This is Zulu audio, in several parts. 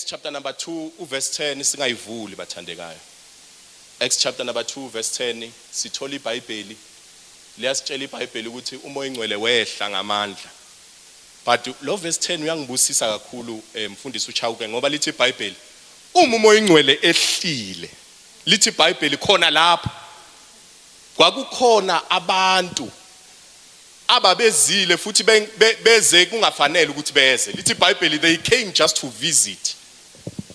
Acts chapter number 2 uverse 10, singayivuli, bathandekayo. Acts chapter number 2 verse 10, sithola iBhayibheli liyasitshela iBhayibheli ukuthi uMoya oNgcwele wehla ngamandla. But lo verse 10 uyangibusisa kakhulu, mfundisi uChauke, ngoba lithi iBhayibheli uma uMoya oNgcwele ehlile, lithi iBhayibheli khona lapho kwakukhona abantu ababezile futhi beze kungafanele ukuthi beze. Lithi iBhayibheli they came just to visit.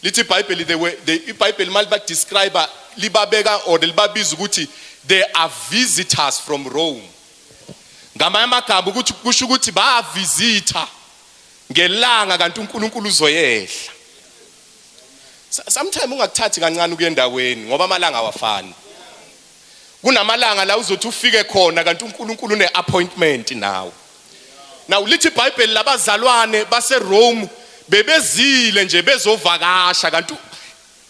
Lithi iBhayibheli they were they iBhayibheli mali ba describe, libabeka or libabiza ukuthi they are visitors from Rome. Ngamanye amagama ukuthi kusho ukuthi bavisita ngelanga kanti uNkulunkulu uzoyehla. Sometimes ungakuthathi kancane ukuya endaweni, ngoba amalanga awafani. Kunamalanga la uzothi ufike khona kanti uNkulunkulu une appointment nawe. Now lithi iBhayibheli labazalwane baseRome bebezile nje bezovakasha, kanti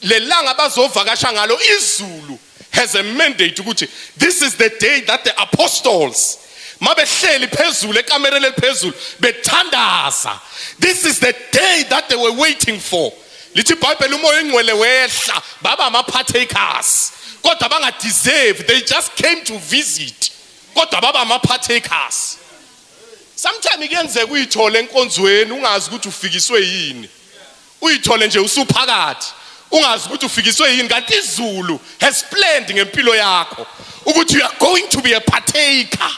lelanga bazovakasha ngalo, izulu has a mandate ukuthi this is the day that the apostles mabehleli phezulu ekamereni eliphezulu bethandaza, this is the day that they were waiting for. Lithi iBhayibheli uMoya oNgcwele wehla, baba ama-partakers, kodwa bangadeserve. They just came to visit, kodwa baba ama-partakers. Sometimes kuyenzeka uyithole enkonzweni ungazi ukuthi ufikiswe yini, uyithole nje usuphakathi ungazi ukuthi ufikiswe yini, kanti izulu has planned ngempilo yakho ukuthi you are going to be a partaker.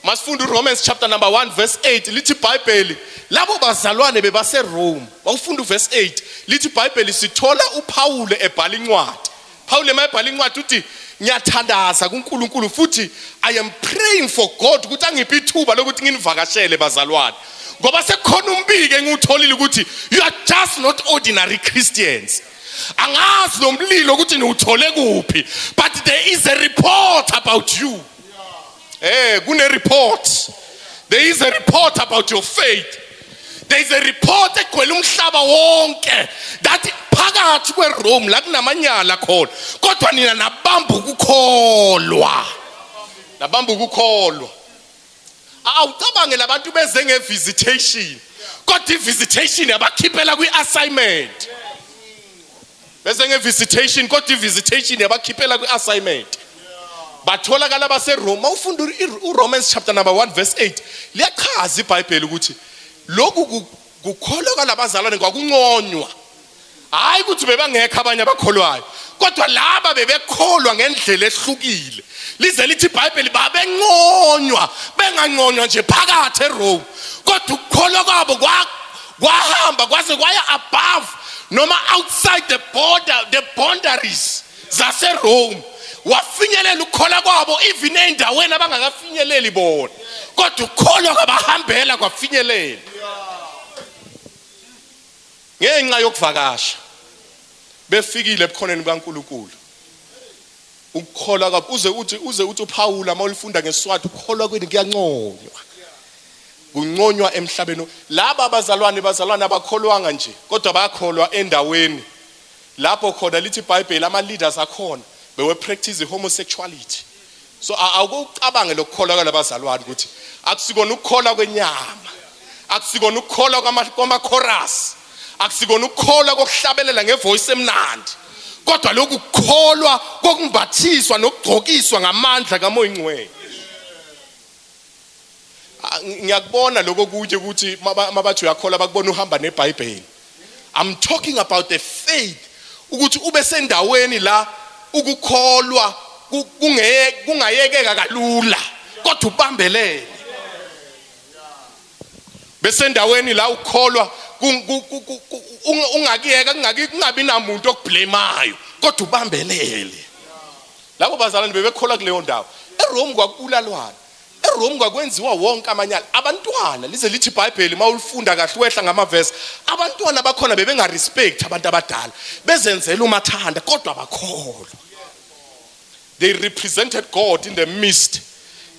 Masifunda uRomans chapter number 1 verse 8, lithi iBhayibheli labo bazalwane bebaseRome. Mawufunda uverse 8, lithi iBhayibheli sithola uPaul ebhala incwadi. Paul mayebhala incwadi uthi, "Ngiyathandaza kuNkulunkulu futhi I am praying for God ukuthi angiphe ithuba lokuthi nginivakashele, bazalwane, ngoba sekukhona umbiko engiwutholile ukuthi you are just not ordinary Christians. Angazi lo mlilo ukuthi niwuthole kuphi, but there is a report about you." Kune report. There is a report about your faith. There is a report egcwele umhlaba wonke that phakathi kweRome la kunamanyala khona, kodwa nina nabamba ukukholwa. Nabamba ukukholwa. Awucabange labantu beze ngevisitation, kodwa ivisitation yabakhiphela kwi-assignment. Beze ngevisitation, kodwa ivisitation yabakhiphela kwi-assignment. Batholakala baseRoma. Ufunda uRomans chapter number 1 verse 8, liyachaza iBhayibheli ukuthi lokhu kukholwa kwalabazalwane kwakunconywa, hayi ukuthi bebangekho abanye abakholwayo, kodwa laba bebekholwa ngendlela ehlukile. Lize lithi iBhayibheli babenconywa, benganconywa nje phakathi eRome, kodwa ukukholwa kwabo kwahamba kwaze kwaya above noma outside the border, the boundaries zaseRome. Wafinyelela ukukholwa kwabo even ey'ndaweni abangakafinyeleli bona, kodwa ukukholwa kwabahambela kwafinyelela ngenxa yokuvakasha. Befikile ebukhoneni bukaNkulunkulu, ukukholwa kwabo uze uthi uPaul uma ulifunda ngeSwati, ukukholwa kwenu kuyanconywa, kunconywa emhlabeni. Laba abazalwane, bazalwane abakholwanga nje, kodwa bayakholwa endaweni lapho khona lithi iBhayibheli ama leaders akhona bewe practice homosexuality. So awukucabange lokukholwa kwalabazalwane ukuthi akusikona ukukholwa kwenyama, akusikona ukukholwa kwama-chorus, akusikona ukukholwa kokuhlabelela ngevoice emnandi, kodwa lokhu kukholwa kokumbathiswa nokugcokiswa ngamandla kaMoya Ingcwele. Ngiyakubona lokho kunye ukuthi mabathi uyakholwa bakubona uhamba neBhayibheli. I'm talking about the faith ukuthi ube sendaweni la ukukholwa kungayekeka kalula, kodwa ubambelele. Besendaweni la ukholwa ungakuyeka, kungabi namuntu okublemayo, kodwa ubambelele. Labo bazalwane bebekholwa kuleyo ndawo. ERome kwakubulalwana, eRome kwakwenziwa wonke amanyala. Abantwana, lize lithi iBhayibheli mawulifunda kahle wehla ngamavesi, abantwana bakhona bebengarespect abantu abadala, bezenzela umathanda, kodwa bakholwa. They represented God in the midst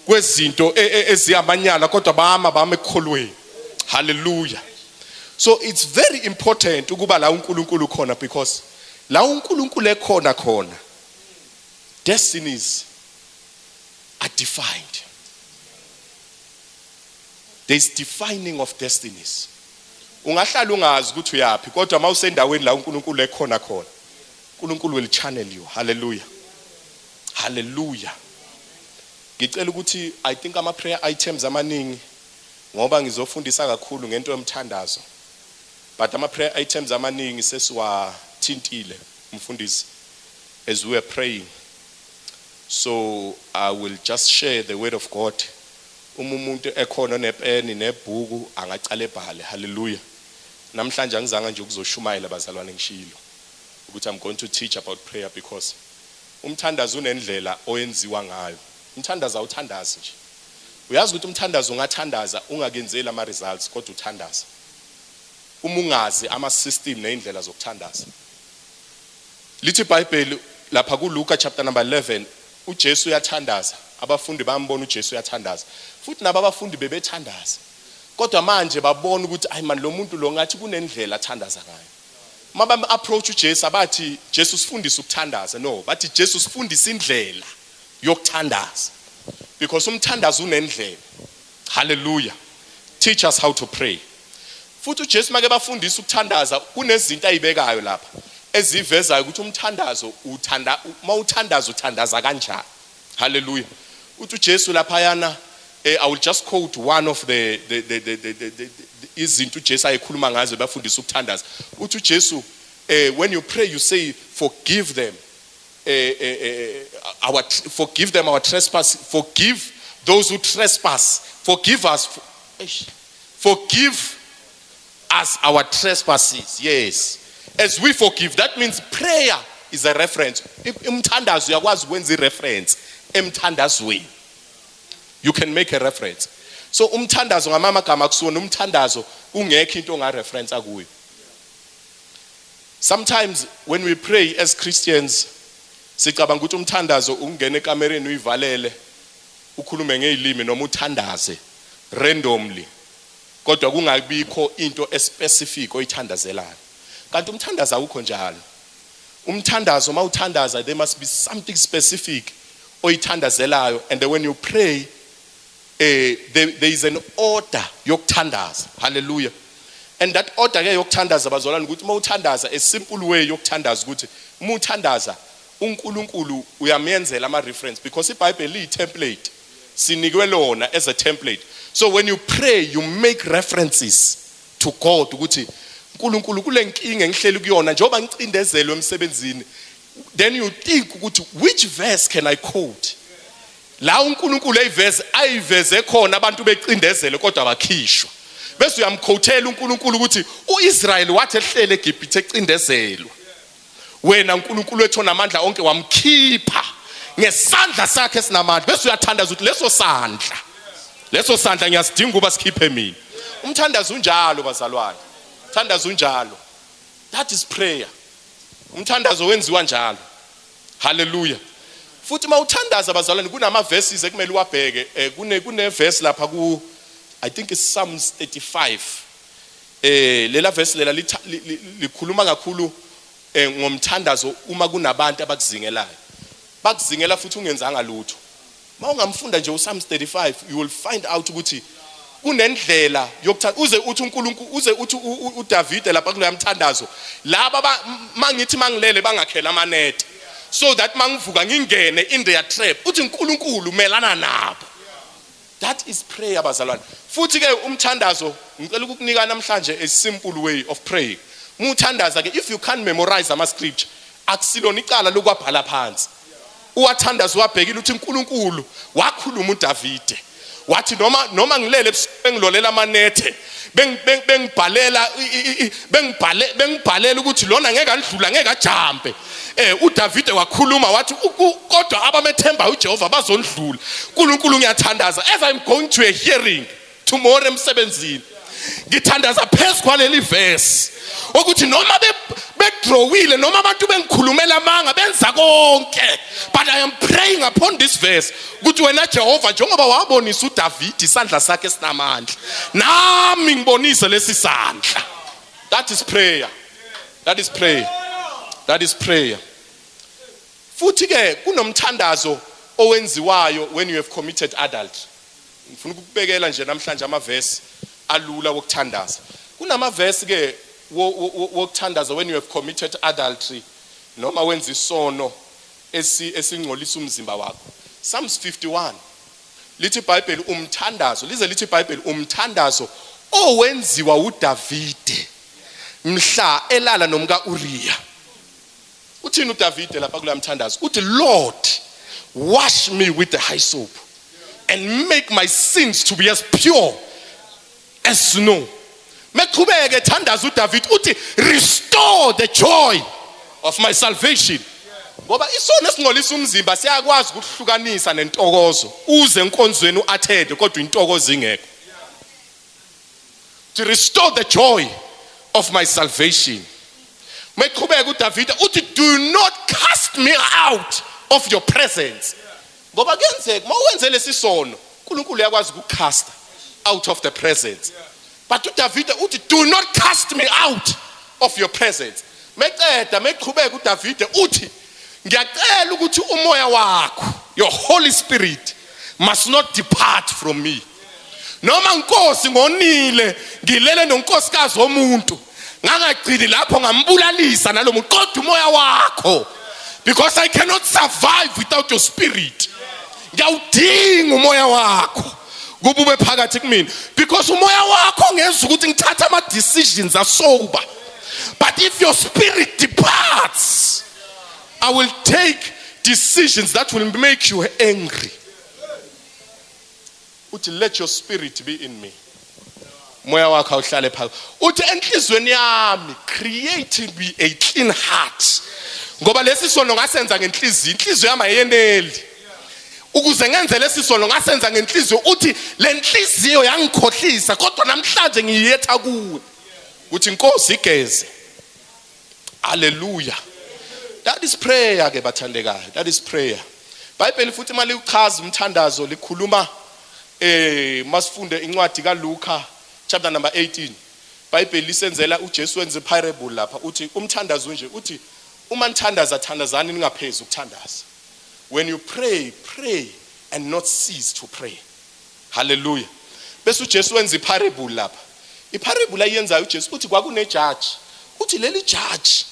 kwezinto eziyamanyala, kodwa bama ekukholweni. Hallelujah. So it's very important ukuba la uNkulunkulu khona, because la uNkulunkulu ekhona khona destinies are defined. There is defining of destinies. Ungahlala ungazi ukuthi uyaphi, kodwa mawusendaweni la uNkulunkulu ekhona khona, uNkulunkulu will channel you. Hallelujah, hallelujah. Ngicela ukuthi, I think ama prayer items amaningi, ngoba ngizofundisa kakhulu ngento yomthandazo, but ama prayer items amaningi sesiwathintile, umfundisi, as we were praying. So I will just share the word of God. Uma umuntu ekhona onepeni nebhuku, angacala ebhale. Hallelujah. Namhlanje angizange nje ukuzoshumayela, bazalwane. Ngishilo ukuthi I'm going to teach about prayer, because umthandazo unendlela oyenziwa ngayo. Umthandazo awuthandazi nje. Uyazi ukuthi umthandazo, ungathandaza ungakenzeli ama results, kodwa uthandaza uma ungazi ama system nezindlela zokuthandaza. Lithi iBhayibheli lapha kuLuka chapter number 11, uJesu uyathandaza, abafundi bayambona uJesu uyathandaza, futhi nabo abafundi bebethandaza, kodwa manje babona ukuthi, ayi man, lo muntu lo ngathi kunendlela athandaza ngayo. Mabam approach uJesu, abathi, "Jesu, sifundise ukuthandaza." No, bathi, "Jesu, sifundise indlela yokuthandaza," because umthandazo unendlela. Hallelujah. Teach us how to pray. Futhi uJesu make bafundisa ukuthandaza, kunezinto ayibekayo lapha ezivezayo ukuthi umthandazo uthanda, mawuthandaza uthandaza kanjani. Hallelujah. Uthi uJesu laphayana, I will just quote one of the izinto uJesu ayikhuluma ngazo bafundisa ukuthandaza. Uthi uJesu, when you pray, you say, forgive them our forgive them our trespass, forgive those who trespass, forgive us, eish, forgive us our trespasses, yes, as we forgive. That means prayer is a reference. Umthandazo uyakwazi ukwenza i-reference emthandazweni. You can make a reference. So umthandazo, ngamagama kusuona umthandazo kungekho into ongareference kuyo. Sometimes when we pray as Christians, sicabanga ukuthi umthandazo ungena ekamereni, uyivalele, ukhulume ngezilimi noma uthandaze randomly, kodwa kungabikho into especific oyithandazelayo. Kanti umthandazo awukho njalo. Umthandazo, mawuthandaza, there must be something specific oyithandazelayo. And then when you pray, there is an order yokuthandaza. Hallelujah. And that order ke yokuthandaza, bazalwane, ukuthi mawuthandaza, a simple way yokuthandaza ukuthi uma uthandaza, uNkulunkulu uyamyenzela ama reference, because iBhayibheli liyi template, sinikwe lona as a template. So when you pray, you make references to God ukuthi, "uNkulunkulu, kule nkinga engihleli kuyona, njengoba ngicindezelwe emsebenzini," then you think ukuthi, which verse can I quote la uNkulunkulu eyiveze, ayiveze khona abantu becindezele kodwa bakhishwa? Bese uyamquotela uNkulunkulu ukuthi uIsrael wathi ehlele eGibhithe ecindezelwa, wena uNkulunkulu wethu onamandla onke wamkhipha ngesandla sakhe esinamandla. Bese uyathandaza ukuthi leso sandla, leso sandla ngiyasidinga ukuba sikhiphe mina. Umthandazo unjalo, bazalwane. Umthandazo unjalo. That is prayer. Umthandazo wenziwa njalo. Hallelujah. Futhi mawuthandaza, bazalwane, kunama verses ekumele uwabheke. Kune verse lapha ku, I think it's Psalms 35. Lela verse lela likhuluma kakhulu ngomthandazo uma kunabantu abakuzingelayo, bakuzingela futhi ungenzanga lutho. Mawungamfunda nje uPsalms 35, you will find out ukuthi kunendlela yokuthatha uze uthi uNkulunkulu, uze uthi uDavide lapha kuloya mthandazo, laba mangithi mangilele bangakhela amanete, so that mangivuka ngingene in their trap. Uthi uNkulunkulu melana nabo. That is prayer, bazalwane. Futhi ke umthandazo, ngicela ukukunika namhlanje a simple way of praying. Muthandaza ke, if you can't memorize ama scripture, akusilona icala lokwabhala phansi, uwathandaza wabhekile uthi, "uNkulunkulu, wakhuluma uDavide wathi noma ngilele ebusuku bengilolela amanethe, bengibhalela bengibhale bengibhalela ukuthi lona ngeke andlula, ngeke ajampe. UDavide wakhuluma wathi kodwa abamethemba uJehova bazondlula. uNkulunkulu, ngiyathandaza as I'm going to a hearing tomorrow emsebenzini, ngithandaza phezu kwaleli verse ukuthi noma bedrawile, noma abantu bengikhulumela amanga, benza konke, but I am praying upon this verse ukuthi wena Jehova, njengoba wabonisa uDavid isandla sakhe esinamandla, nami ngibonise lesi sandla." That is prayer. That is prayer. That is prayer. Futhi ke kunomthandazo owenziwayo when you have committed adultery. Ngifuna ukukubekela nje namhlanje amavesi alula wokuthandaza. Kunamavesi ke wokuthandaza when you have committed adultery noma wenza isono esingcolisa umzimba wakho. Psalms 51 lithi iBhayibheli umthandazo, lize lithi iBhayibheli umthandazo owenziwa uDavide mhla elala nomka Uriya. Uthini uDavide lapha kula mthandazo? Uthi, "Lord, wash me with the hyssop and make my sins to be as pure as snow." Meqhubeke ethandaza uDavid uthi, "Restore the joy of my salvation." Ngoba isono esingcolisa umzimba siyakwazi ukuhlukanisa nentokozo. Uze enkonzweni uattend kodwa intokozo ingekho. To restore the joy of my salvation. Meqhubeka uDavid uthi, "Do not cast me out of your presence." Ngoba kuyenzeka mawuwenze lesi sono, uNkulunkulu uyakwazi ukucasta out of the presence. But uDavid uthi, "Do not cast me out of your presence." Meceda meqhubeka uDavid uthi, "Ngiyacela ukuthi umoya wakho, your Holy Spirit, must not depart from me. Noma Nkosi ngonile, ngilele nonkosikazi womuntu, ngangagcini lapho, ngambulalisa nalomuntu, kodwa umoya wakho, because I cannot survive without your spirit. Ngiyawudinga umoya wakho kuba ube phakathi kumina, because umoya wakho ngenza ukuthi ngithathe ama decisions asober. But if your spirit departs, I will take decisions that will make you angry." Uthi, "Let your spirit be in me." Moya wakho awuhlale phakathi. Uthi enhlizweni yami, "Create me a clean heart." Ngoba lesi sono ngasenza ngenhliziyo, inhliziyo yami ayeneli. Ukuze ngenze lesi sono ngasenza ngenhliziyo. Uthi le nhliziyo yangikhohlisa, kodwa namhlanje ngiyetha kuwe. Uthi, "Inkosi, igeze." Hallelujah. That is prayer ke, bathandekayo. That is prayer. Bhayibheli futhi mali uchaza umthandazo likhuluma, masifunde incwadi kaLuka chapter number 18. Bhayibheli lisenzela uJesu wenze parable lapha, uthi umthandazo nje, uthi uma nithandaza, thandazani ningaphezi ukuthandaza. When you pray, pray and not cease to pray. Hallelujah. Bese uJesu wenza iparable lapha. Iparable ayenzayo uJesu, uthi kwakune judge. Uthi leli judge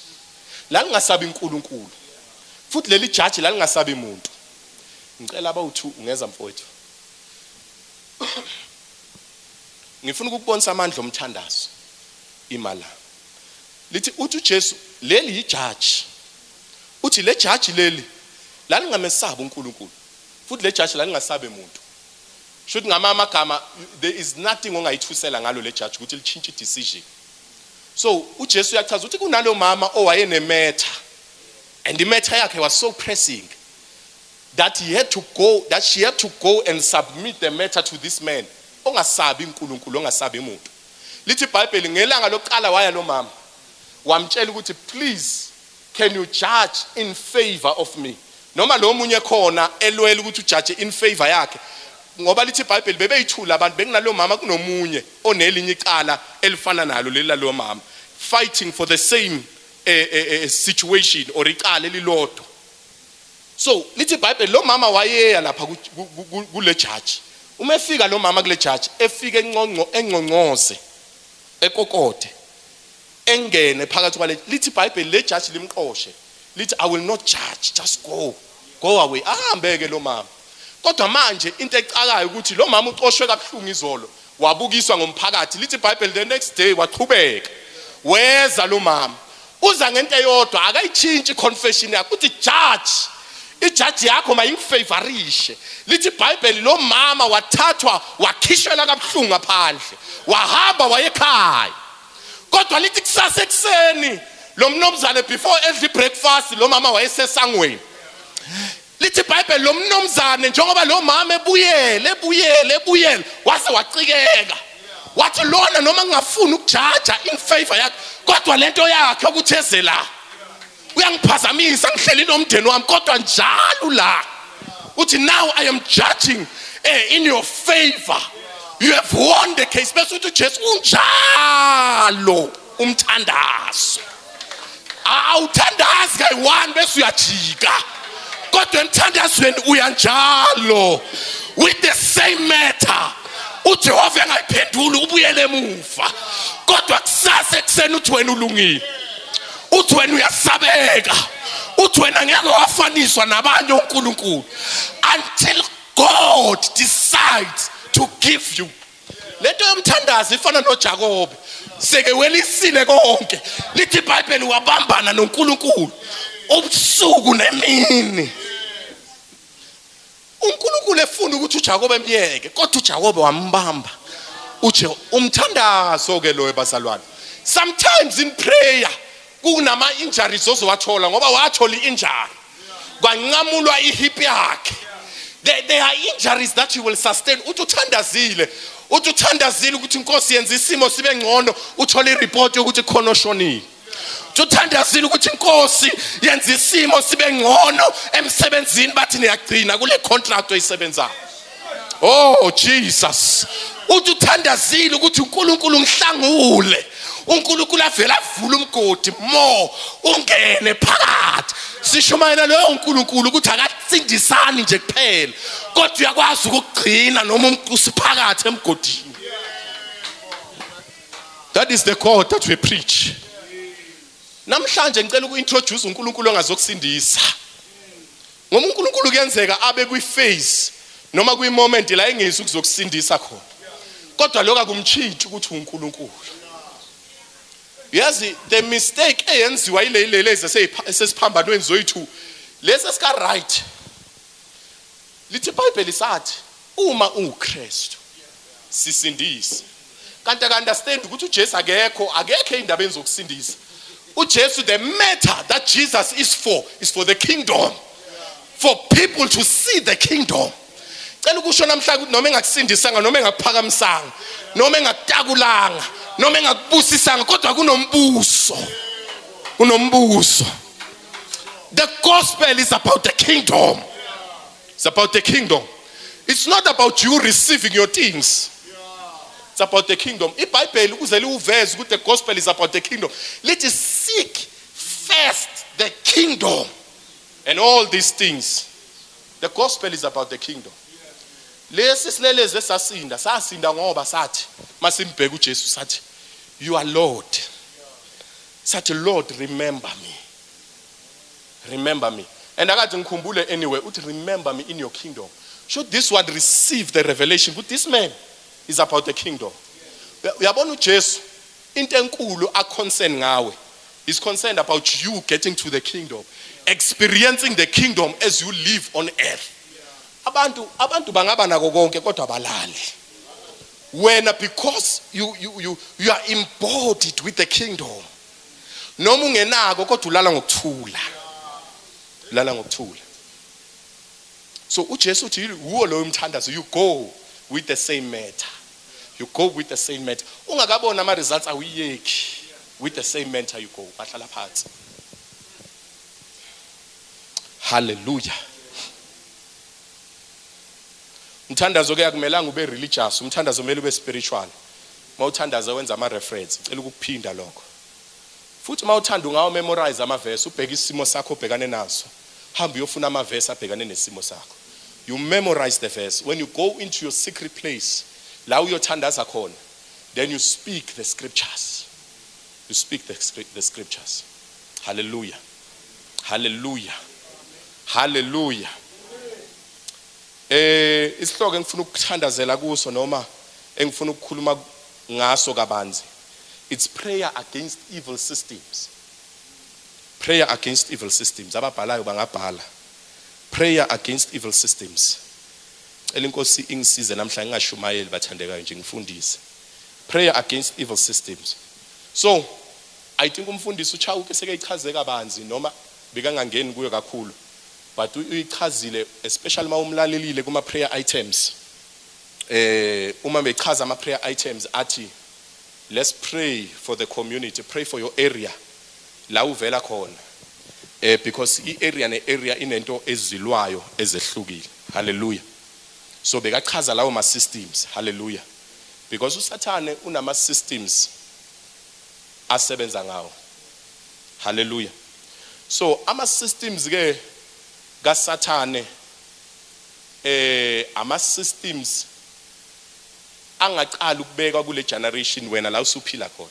lalingasabi uNkulunkulu. Futhi leli judge lalingasabi umuntu. Ngicela abawu2 ungeza, mfowethu. Ngifuna ukukubonisa amandla omthandazo. Imala. Lithi, uthi uJesu leli yijaji. Uthi le judge leli lalingamesabi uNkulunkulu. Futhi le judge lalingasabi umuntu. Shuthi ngama amagama, there is nothing ongayithusela ngalo le judge ukuthi lichintshe decision. So uJesu uyachaza ukuthi kunalo mama owayenematter, and the matter yakhe was so pressing that he had to go that she had to go and submit the matter to this man ongasabi uNkulunkulu, ongasabi umuntu. Lithi iBhayibheli ngelanga lokuqala waya lo mama, wamtshela ukuthi, "Please, can you judge in favor of me?" Noma lo munye khona elwela ukuthi ujudge in favor yakhe, ngoba lithi iBhayibheli bebeyithula abantu bekunalo mama, kunomunye onelinye icala elifana nalo leli lalo mama, fighting for the same situation or icala elilodwa. So lithi iBhayibheli lo mama wayeya lapha kule judge. Uma efika lo mama kule judge, efike enconco, enconcoze, ekokode, engene phakathi kwale, lithi iBhayibheli le judge limqoshe, lithi, "I will not judge, just go, go away." Ahambeke lo mama. Kodwa manje into ecakayo ukuthi lo mama uxoshwe kabuhlungu izolo, wabukiswa ngomphakathi. Lithi iBhayibheli the next day waqhubeka weza lo mama, uza ngento eyodwa, akayitshintshi iconfession yakhe, uthi, "Judge, ijaji yakho mayingifavorishe." Lithi iBhayibheli lo mama wathathwa, wakhishela kabuhlungu ngaphandle, wahamba wayekhaya. Kodwa lithi kusasa ekuseni lo mnumzane, before edla breakfast, lo mama wayesesangweni. Lithi iBhayibheli lo mnumzane, njengoba lo mama ebuyele, ebuyele, ebuyele, wase wacikeka, wathi lona noma ngingafuni ukujaja in favor yakhe, kodwa lento yakhe ukuthi eze la uyangiphazamisa, ngihleli nomndeni wami, kodwa njalo la. Uthi, "Now I am judging in your favor, you have won the case." Bese uthi uJesu, unjalo umthandazo, awuthandazi kayi-one bese uyajika, kodwa emthandazweni uyanjalo with the same matter. uJehova engayiphenduli, ubuyele emuva, kodwa kusasa ekuseni uthi wena ulungile, uthi wena uyasabeka, uthi wena ngeke wafaniswa nabanye onkulunkulu, until God decides to give you. Lento yomthandazo ifana noJakobe, seke welisile konke. Lithi iBhayibheli wabambana noNkulunkulu ubusuku nemini. UNkulunkulu efuna ukuthi uJakobe emyeke, kodwa uJakobe wambamba. Uje umthandazo ke lo, bazalwane. Sometimes in prayer kunama injuries ozowathola, ngoba wathola i-injury, kwanqamulwa ihip yakhe. There are injuries that you will sustain. Uthi uthandazile, uthi uthandazile ukuthi inkosi yenza isimo sibe ngcono, uthole ireport yokuthi khona oshonile. Uthi uthandazile ukuthi inkosi yenza isimo sibe ngcono emsebenzini, bathi niyagcina kule contract oyisebenzayo. Oh Jesus, uthi uthandazile ukuthi uNkulunkulu ngihlangule, uNkulunkulu avela avula umgodi more ungene phakathi. Sishumayela loyo uNkulunkulu ukuthi akasindisani nje kuphela, kodwa uyakwazi ukugcina noma usiphakathi emgodini. That is the God that we preach. Namhlanje ngicela uku-introduce uNkulunkulu ongazokusindisa, ngoba uNkulunkulu kuyenzeka abe kwi-phase noma kwi-moment la engezi ukuzokusindisa khona, kodwa lokho akumtshintshi ukuthi uNkulunkulu. Yazi, the mistake eyenziwa yile lezi esesiphambanweni zoyi-two, lesi esika right, lithi iBhayibheli sathi uma uKristu sisindise, kanti aka-understand ukuthi uJesu akekho ey'ndabeni zokusindisa. uJesu, the matter that Jesus is for is for the kingdom, for people to see the kingdom. Cela ukusho namhlanje ukuthi noma engakusindisanga, noma engakuphakamisanga, noma engakutakulanga, noma engakubusisanga, kodwa kunombuso, kunombuso. The gospel is about the kingdom. It's about the kingdom. It's not about you receiving your things. It's about the kingdom. IBhayibheli ukuze liwuveze ukuthi the gospel is about the kingdom, lithi seek first the kingdom and all these things. The gospel is about the kingdom. Lesi silelezi esasinda, sasinda ngoba sathi masimbheka uJesu sathi, "You are Lord." Sathi, "Lord, remember me, remember me." And akathi ngikhumbule anyway, uthi, "Remember me in your kingdom." Should this one receive the revelation ukuthi this man is about the kingdom? Uyabona, uJesu into enkulu a concern ngawe is concerned about you getting to the kingdom, experiencing the kingdom as you live on earth. Abantu bangaba nako konke kodwa balali. Wena, because you are embodied with the kingdom, noma ungenako kodwa ulala ngokuthula, ulala ngokuthula. So uJesu uthi wuwo loyo mthandazo. You go with the same matter, you go with the same matter. Ungakabona ama results, awuyeki. With the same matter you go. Bahlala phansi. Hallelujah. Umthandazo ke akumelanga ube religious, umthandazo kumele ube spiritual. Mawuthandaza wenza ama reference. Cela ukuphinda lokho futhi. Mawuthanda ungawo memorize ama verse, ubheke isimo sakho obhekane naso, hamba uyofuna ama verse abhekane nesimo sakho. You memorize the verse. When you go into your secret place la uyothandaza khona, then you speak the scriptures, you speak the scriptures. Hallelujah, hallelujah, hallelujah. Isihloko engifuna ukuthandazela kuso noma engifuna ukukhuluma ngaso kabanzi, it's prayer against evil systems, prayer against evil systems. Ababhalayo bangabhala, prayer against evil systems. Cela inkosi ingisize namhla ngingashumayeli, bathandekayo, nje ngifundise. Prayer against evil systems. So I think umfundisi uChauke seke ichaze kabanzi, noma bekangangeni kuyo kakhulu, but uyichazile, especially uma umlalelile kuma prayer items. Uma bechaza ama prayer items, athi let's pray for the community, pray for your area la uvela khona, because i-area ne-area inento ezilwayo ezehlukile. Hallelujah. So bekachaza lawo ma systems. Hallelujah. Because uSathane unama systems asebenza ngawo. Hallelujah. So ama systems ke kaSathane, ama systems Angaqala ukubekwa kule generation wena la usuphila khona,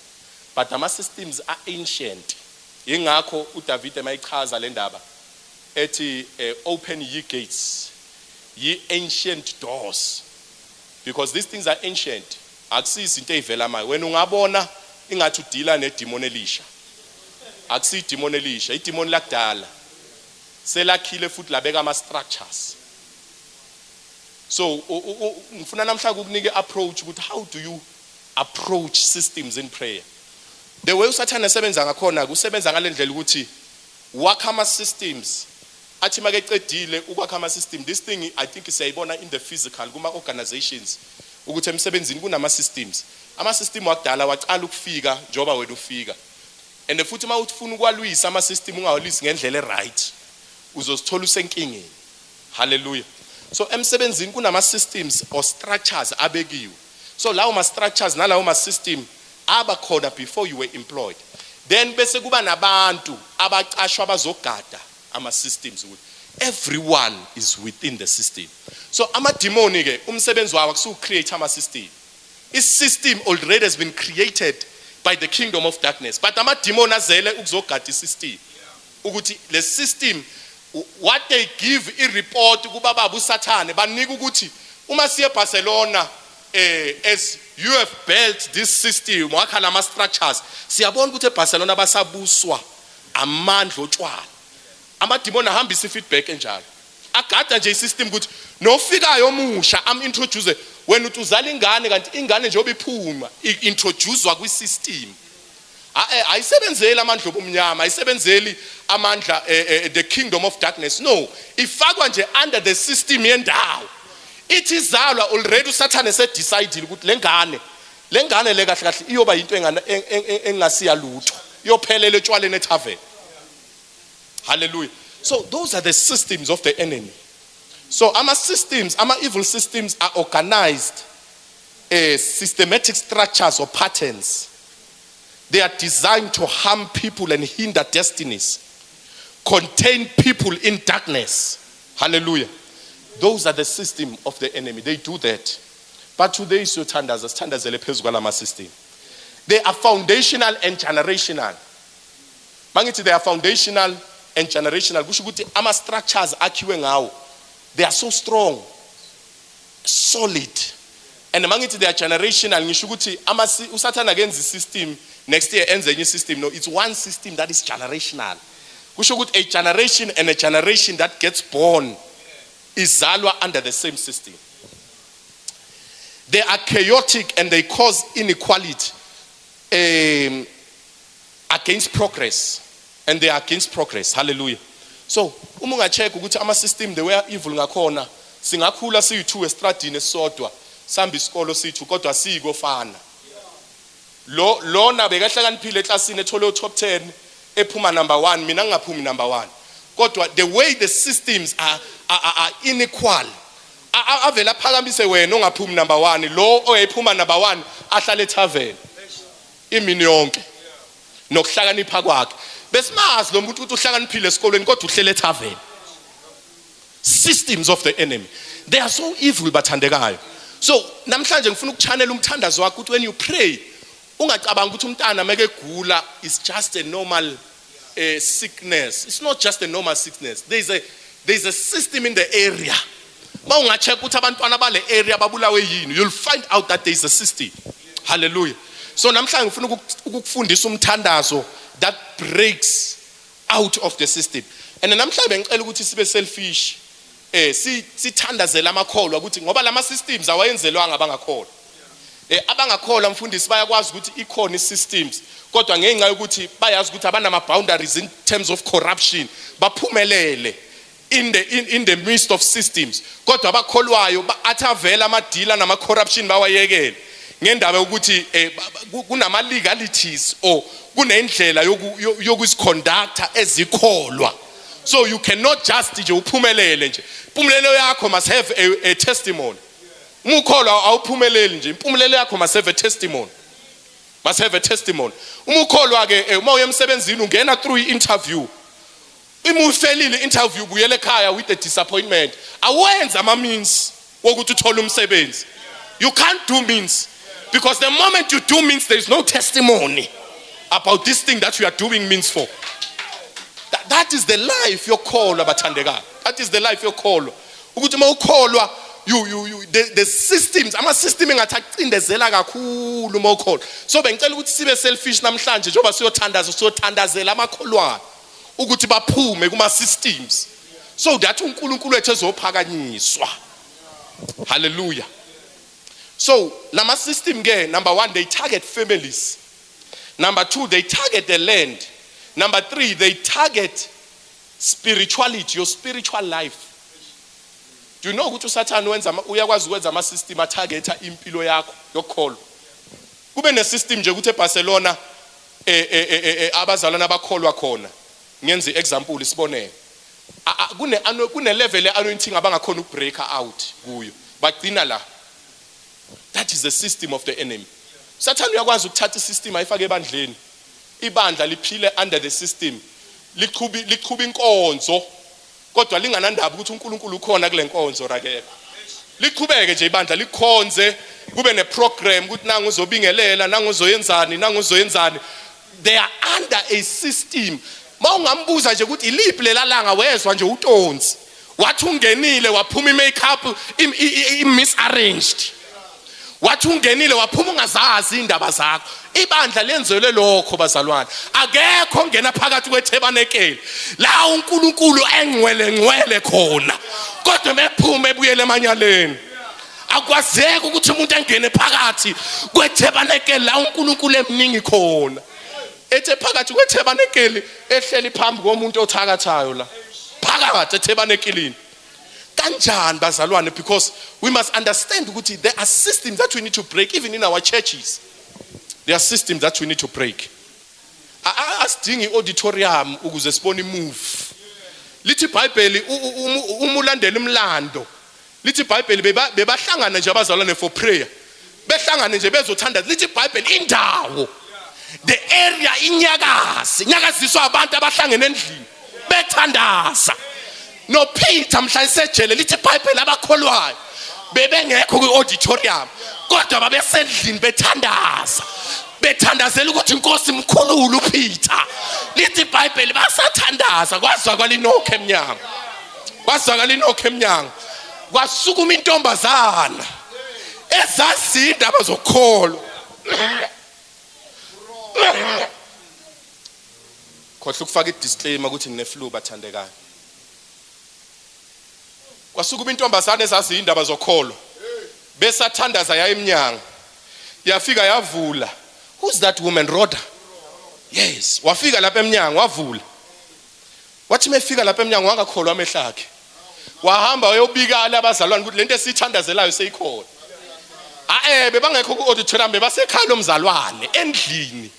but ama systems are ancient. Ingakho uDavid emayichaza le ndaba ethi, "Open ye gates, ye ancient doors," because these things are ancient. Akusizo into ezivela manje. Wena ungabona ingathi udila nedemon elisha. Akusiyo idemon elisha, idemon lakudala selakhile futhi labeka ama structures. So ngifuna namhlanje ukunika approach ukuthi how do you approach systems in prayer. The way uSathane esebenza ngakhona, kusebenza ngalendlela ukuthi wakha ama systems. Athi makecedile ukwakha ama system, this thing I think siyayibona in the physical kuma organizations, ukuthi emsebenzini kunama systems. Ama system wakudala waqala ukufika njoba wena ufika, and futhi uma ufuna ukwalwisa ama system, ungawalwisi ngendlela eright, uzosithola usenkingeni. Hallelujah. So emsebenzini kunama systems or structures abekiwe. So lawo ma structures nalawo ma system aba khona before you were employed. Then bese kuba nabantu abaqashwa abazogada ama systems ukuthi everyone is within the system. So amadimoni ke, umsebenzi wawo akusu create ama system. I system already has been created by the kingdom of darkness, but amadimoni azele ukuzogada isystem, ukuthi le system, what they give i report kuba baba uSathane, banika ukuthi uma siye eBarcelona, as you have built this system, wakha lama structures, siyabona ukuthi eBarcelona basabuswa amandla otshwala. Amadimoni ahambisa ifeedback enjalo, agada nje isystem ukuthi nofikayo omusha am introduce. Wena uthi uzala ingane, kanti ingane njengoba iphuma i-introducewa kwi-system. Ayisebenzeli amandla obumnyama, ayisebenzeli amandla the kingdom of darkness. No, ifakwa nje under the system yendawo. Ithi izalwa, already uSathane sedecide ukuthi le ngane le kahle kahle iyoba into engasiya lutho, iyophelela etshwaleni etavern. Hallelujah. So those are the systems of the enemy. So ama systems, ama evil systems are organized systematic structures or patterns. They are designed to harm people and hinder destinies, contain people in darkness. Hallelujah. Those are the system of the enemy. They do that. But today siyothandaza, sithandazele phezu kwalama system. They are foundational and generational. Mangithi they are foundational and generational, kusho ukuthi ama structures akhiwe ngawo, they are so strong, solid. And mangithi they are generational, ngisho ukuthi ama uSathana akenzi system, next year enze enye system. No, it's one system that is generational. Kusho ukuthi a generation and a generation that gets born izalwa under the same system. They are chaotic and they cause inequality against progress, and they are against progress. Hallelujah. So uma ungacheck ukuthi ama system, the way are evil ngakhona, singakhula siyi2 estradini esisodwa, sihamba isikolo sithu, kodwa sikofana. Lo lona bekahlakaniphile eklasini, ethole top 10, ephuma number 1, mina ngingaphumi number 1, kodwa the way the systems are unequal, avela aphakamise wena ongaphumi number 1, lo oyayiphuma number 1 ahlale etavern imini yonke nokuhlakanipha kwakhe. Besimazi lo muntu ukuthi uhlakaniphile esikolweni, kodwa uhlele etavern. Systems of the enemy, they are so evil, bathandekayo. So namhlanje ngifuna ukuchannel umthandazo wakho ukuthi when you pray, ungacabanga ukuthi umntana meke egula is just a normal sickness. It's not just a normal sickness. There is a system in the area. Mawungacheck ukuthi abantwana bale area babulawe yini, you'll find out that there is a system. Hallelujah. So namhlanje ngifuna ukukufundisa umthandazo that breaks out of the system. And namhlanje bengicela ukuthi sibe selfish, sithandazela amakholwa, ukuthi ngoba lama systems awayenzelwanga abangakholwa. Abangakholwa, mfundisi, bayakwazi ukuthi ikhona i-systems, kodwa ngenxa yokuthi bayazi ukuthi abanama boundaries in terms of corruption, baphumelele in the midst of systems. Kodwa abakholwayo athi avela amadila nama corruption, bawayekele ngendaba yokuthi kunama legalities or kunendlela yokuziconducta ezikholwa. So you cannot just nje uphumelele nje. Impumelelo yakho must have a testimony. Uma ukholwa, awuphumeleli nje. Impumelelo yakho must have a testimony, must have a testimony. Uma ukholwa ke, uma uya emsebenzini, ungena through i-interview. Uma ufelile i-interview, buyele ekhaya with a disappointment. Awenza ama means wokuthi uthole umsebenzi. You can't do means, because the moment you do means, there is no testimony about this thing that you are doing means for. That is the life yokholwa, bathandekayo. That is the life yokholwa, ukuthi uma ukholwa, you the systems, ama system engathi acindezela kakhulu uma ukholwa. So bengicela ukuthi sibe selfish namhlanje njengoba siyothandaza, siyothandazela amakholwayo ukuthi baphume kuma systems so that uNkulunkulu wethu ezophakanyiswa. Hallelujah. So lama system ke, number 1, they target families. Number 2, they target the land. Number 3, they target spirituality, your spiritual life. Do you know ukuthi uSathane wenza, uyakwazi ukwenza ama system atargeta impilo yakho yokukholwa? Kube ne system nje ukuthi eBarcelona abazalwana abakholwa khona. Ngenza example, isibonelo. Kune level anointing abangakhona ukubreak out kuyo, bagcina la. That is the system of the enemy. Sathane uyakwazi ukuthatha isystem ayifake ebandleni, ibandla liphile under the system, liqhubi inkonzo, kodwa linganandaba ukuthi uNkulunkulu ukhona kule nkonzo rakekho. Liqhubeke nje ibandla likhonze, kube neprogram ukuthi nangu uzobingelela, nangu uzoyenzani, nangu uzoyenzani. They are under a system. Mawungambuza nje ukuthi iliphi lela langa wezwa nje utonsi, wathi ungenile waphuma i-makeup i-misarranged, wathi ungenile waphuma ungazazi indaba zakho. Ibandla lenzelwe lokho, bazalwane. Akekho ongena phakathi kwethebanekeli la uNkulunkulu engcwele ngcwele khona, kodwa mephuma ebuyele emanyaleni. Akwazeki ukuthi umuntu angene phakathi kwethebanekeli la uNkulunkulu emningi khona, ethe phakathi kwethebanekeli ehleli phambi komuntu othakathayo la phakathi ethebanekelini. Kanjani, bazalwane? Because we must understand ukuthi there are systems that we need to break. Even in our churches there are systems that we need to break. Asidingi auditorium ukuze sibone imove. Lithi iBhayibheli, uma ulandela imlando, lithi iBhayibheli bebahlangana nje abazalwane for prayer, behlangane nje bezothandaza. Lithi iBhayibheli indawo, the area, inyakazi inyakaziswa abantu abahlangene endlini bethandaza. NoPeter mhla esejele, lithi iBhayibheli abakholwayo bebengekho kwi-auditorium, kodwa babesendlini bethandaza, bethandazela ukuthi inkosi mkhulule uPeter. Lithi iBhayibheli basathandaza, kwazwakala inokho emnyango, kwazwakala inokho emnyango, kwasukuma intombazana ezazi indaba zokukholwa. Khohlwa ukufaka i-disclaimer ukuthi ngine-flu, bathandekayo. Kwasukuma intombazane ezazi indaba zokholo, besathandaza, yaya emnyango, yafika yavula. Who's that woman? Rhoda. Yes, wafika lapha emnyango wavula. Wathi mefika lapha emnyango wangakholwa amehlo akhe, wahamba wayobika abazalwane ukuthi lento esiyithandazelayo seyikhona. Ae, bebangekho ku-auditorium, bebasekhaya lomzalwane endlini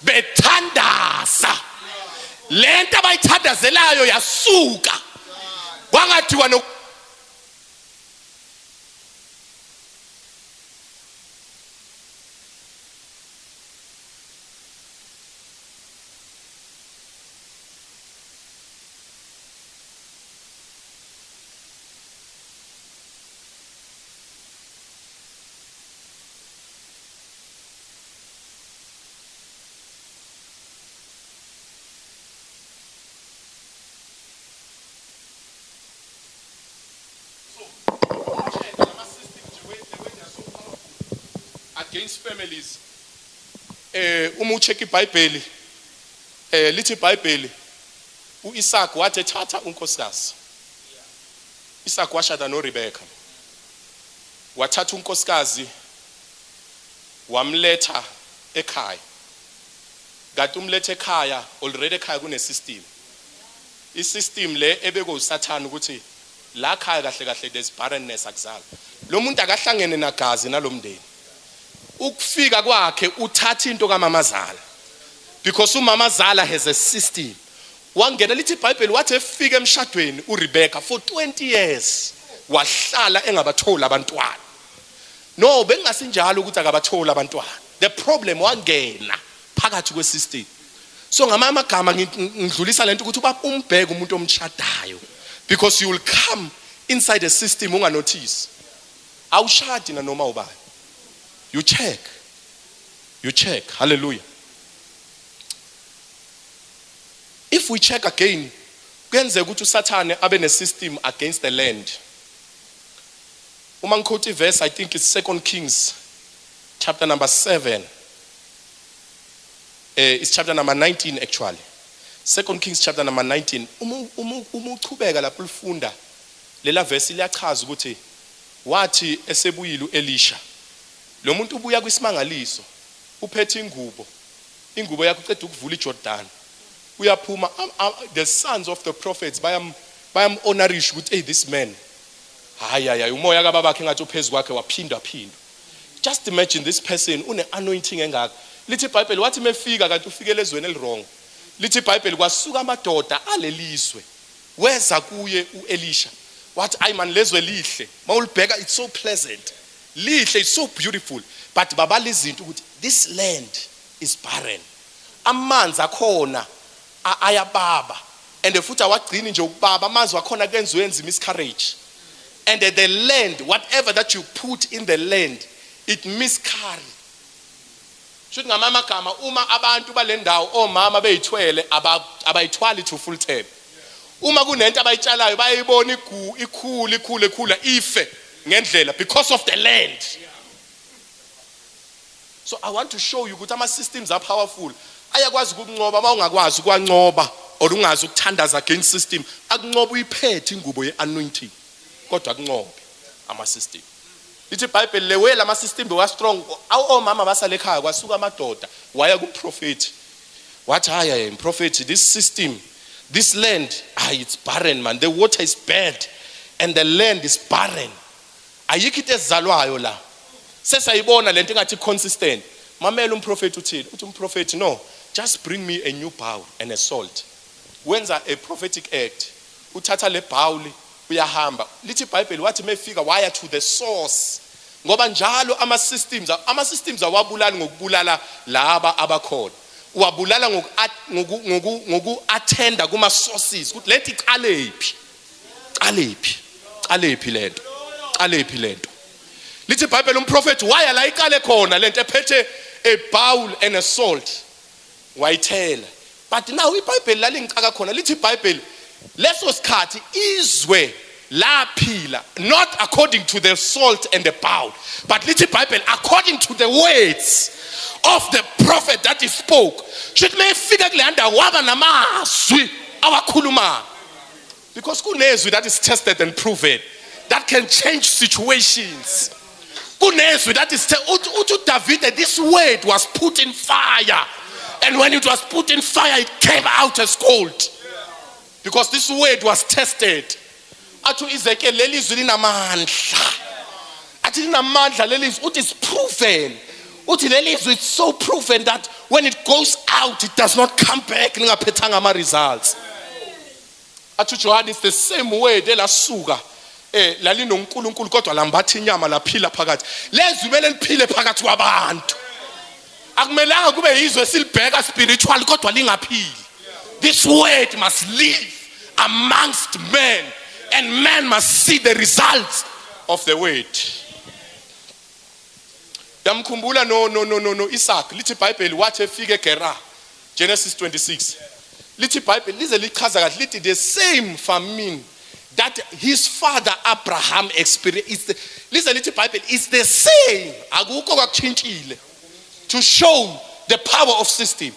bethandaza. Lento abayithandazelayo yasuka, kwangathiwa no against families. Uma ucheck iBhayibheli, lithi iBhayibheli uIsaac wathi ethatha unkosikazi, Isaac washada noRebecca, wathatha unkosikazi wamletha ekhaya. Kanti umlethe ekhaya, already ekhaya kune system, isystem le ebekwe uSathane ukuthi la khaya kahle kahle there's barrenness, akuzali. Lo muntu akahlangene nagazi nalomndeni. Ukufika kwakhe uthatha into kamamazala, because umamazala has a system. Wangena, lithi iBhayibheli wathi efika emshadweni uRebecca, for 20 years wahlala engabatholi abantwana. No, bengasinjalo ukuthi akabatholi abantwana. The problem, wangena phakathi kwesystem. So ngamanye amagama ngidlulisa lento ukuthi uba umbheke umuntu omshadayo, because you will come inside a system unganotice. Awushadi nanoma ubani. You check. You check. Hallelujah. If we check again, kuyenzeka ukuthi uSathane abe ne system against the land. Uma ngikhotha iverse, I think it's 2 Kings chapter number 7. It's chapter number 19 actually. 2 Kings chapter number 19. Uma uchubeka lapho ulifunda lela verse liyachaza ukuthi wathi esebuyile uElisha, lo muntu ubuya kwisimangaliso, uphethe ingubo, ingubo yakhe uceda ukuvula iJordan. Uyaphuma, the sons of the prophets bayam bayam honorisha ukuthi hey, this man, hayi hayi, umoya kababakhe ngathi uphezulu kwakhe waphindwa phindwa. Just imagine this person une anointing engaka. Lithi iBhayibheli wathi mefika kanti ufikele ezweni eliwrong. Lithi iBhayibheli kwasuka amadoda alelizwe, weza kuye uElisha wathi, ayi man, lezwe lihle, mawulibheka it's so pleasant, lihle, it's so beautiful, but babala izinto ukuthi this land is barren, amanzi akhona ayababa, and futhi awagcini nje ukubaba, amanzi wakhona kuyenza wenza miscarriage, and the land, whatever that you put in the land, it miscarry. Shuthi ngamanye amagama, uma abantu balendawo, omama beyithwele, abayithwali to full term. Uma kunento abayitshalayo, bayayibona ikhula, ikhule, ikhula, ife ngendlela because of the land. So I want to show you ukuthi ama systems are powerful, ayakwazi ukuncoba. Uma ungakwazi ukwancoba or ungazi ukuthandaza against system, akuncoba uyiphethe ingubo ye-anointing, kodwa akuncobe ama system. Lithi iBhayibheli le way lama system bewa strong, omama basale ekhaya, kwasuka amadoda waya kumprofeti, wathi, hayi hayi, mprofeti, this system, this land, ah, it's barren man, the water is bad and the land is barren, ayikho into ezalwayo la, sesayibona lento engathi consistent. Mamela umprofeti uthini. Uthi umprofeti, no, just bring me a new bowl and a salt. Wenza a prophetic act, uthatha le bowl, uyahamba. Lithi iBhayibheli wathi mefika waya to the source, ngoba njalo ama systems awabulali ngokubulala laba abakhona, uwabulala ngoku attenda kuma sources, ukuthi lento iqalephi, qalephi, qalephi lento, qalephi lento. Lithi iBhayibheli umprofeti waya la iqale khona lento, ephethe a bowl and a salt, wayithela. But now iBhayibheli lalingicaka khona, lithi iBhayibheli leso sikhathi izwe laphila not according to the salt and the bowl, but lithi iBhayibheli according to the words of the prophet that he spoke. Shuthi mayefika kule ndawo waba namazwi awakhulumayo, because kunezwi that is tested and proven that can change situations. Kunezwi that is uthi uDavid, this word was put in fire, and when it was put in fire, it came out as gold, because this word was tested. Athi uEzekiel leli zwi linamandla, athi linamandla leli zwi, uthi it's proven, uthi leli zwi, it's so proven that when it goes out, it does not come back lingaphethanga ama results. Athi uJohn, it's the same word elasuka lalinoNkulunkulu, kodwa lambatha inyama, laphila phakathi. Lezwi kumele liphile phakathi kwabantu. Akumelanga kube yizwe esilibheka spiritual kodwa lingaphili. This word must live amongst men and men must see the results of the word. Yamkhumbula no Isaac. Lithi iBhayibheli wathi efika eGerar, Genesis 26, lithi iBhayibheli lize lichaza kahle, lithi the same famine that his father Abraham experienced, lize lithi iBhayibheli it's the same, akukho kwakuchintshile, to show the power of system.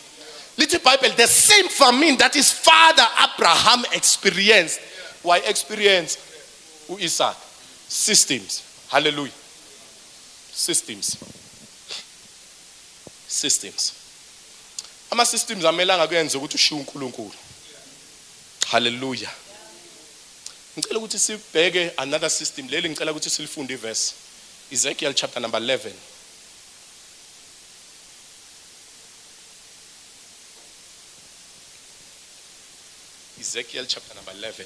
Lithi iBhayibheli the same famine that his father Abraham experienced, why experience uIsaac. Systems. Hallelujah. Systems, systems, ama systems amelanga kuyenza ukuthi ushiye uNkulunkulu. Hallelujah. Ngicela ukuthi sibheke another system. Leli ngicela ukuthi silifunde iverse, Ezekiel chapter number 11. Ezekiel chapter number 11.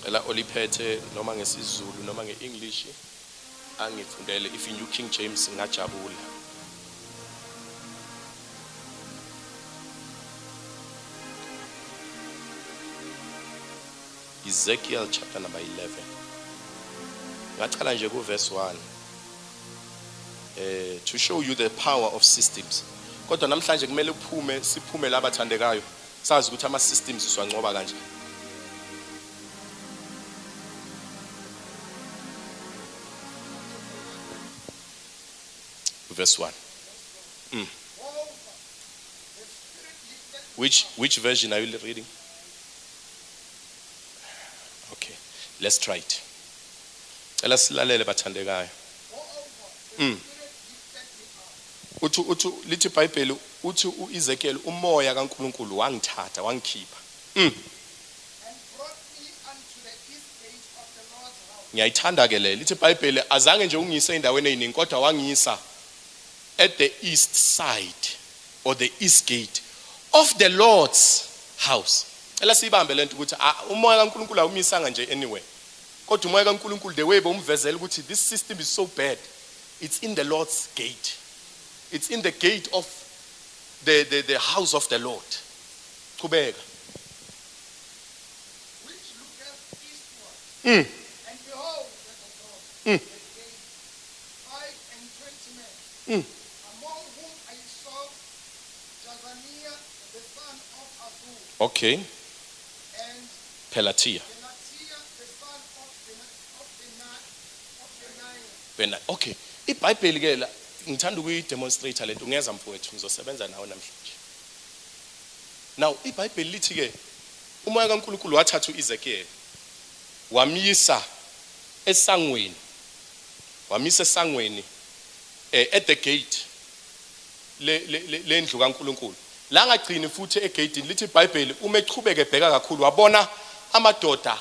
Cela oliphethe noma ngesiZulu noma ngeEnglish angifundele. If New King James, ngajabula. Ezekiel chapter number 11. Ngacala nje ku verse 1. Eh to show you the power of systems. Kodwa namhlanje kumele uphume siphume la bathandekayo sazi ukuthi ama systems siwanqoba kanjani. Verse 1. Which version are you reading? Okay, let's try it. Cela silalele bathandekayo. Uthi lithi iBhayibheli uthi uEzekiel umoya kaNkuluNkulu wangithatha wangikhipha. Ngiyayithanda ke le. Lithi iBhayibheli azange nje ungiyise endaweni eziningi kodwa wangiyisa at the east side or the east gate of the Lord's house. Cela siyibambe lento ukuthi umoya kaNkuluNkulu awumisanga nje anywhere. Kodwa umoya kaNkuluNkulu the way bomvezela ukuthi this system is so bad. It's in the Lord's gate. It's in the gate of the house of the Lord. Qhubeka. Which looketh eastward. And behold, at the door, the gate, 25 men, among whom I saw Jazaniah the son of Azur, Okay. and Pelatia. Pelatiah the son of Benaiah. Bena. Okay. IBhayibheli ke la ngithanda ukuyidemonstrate lento ngiyeza mfowethu ngizosebenza nawe namhlanje. Now iBhayibheli lithi ke umoya kaNkuluNkulu wathatha uEzekiel wamyisa esangweni. Wamisa esangweni at the gate lendlu kaNkuluNkulu. La ngagcini futhi egateini lithi iBhayibheli uma echubeke ebheka kakhulu wabona amadoda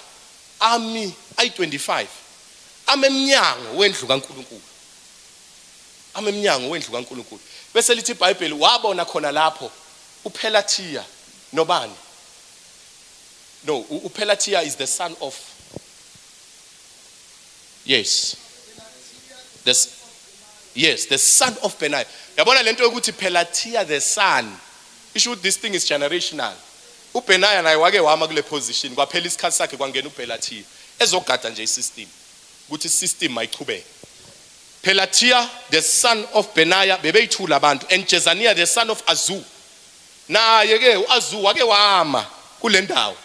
ami ayi25 amemnyango wendlu kaNkuluNkulu. Amemnyango wendlu kaNkuluNkulu. Bese lithi iBhayibheli wabona khona lapho uPelatia nobani? No, uPelatia is the son of, yes. This, yes, the son of Benaiah. Yabona lento yokuthi Pelatia the son. Isho ukuthi this thing is generational. uBenaiah naye wake wama kule position kwaphela isikhathi sakhe kwangena uPelatia ezogada nje isystem ukuthi isystem mayichubeke. Pelatia the son of Benaiah bebeyithula abantu and Jezaniah the son of Azu. Naye ke uAzu wake wama kule ndawo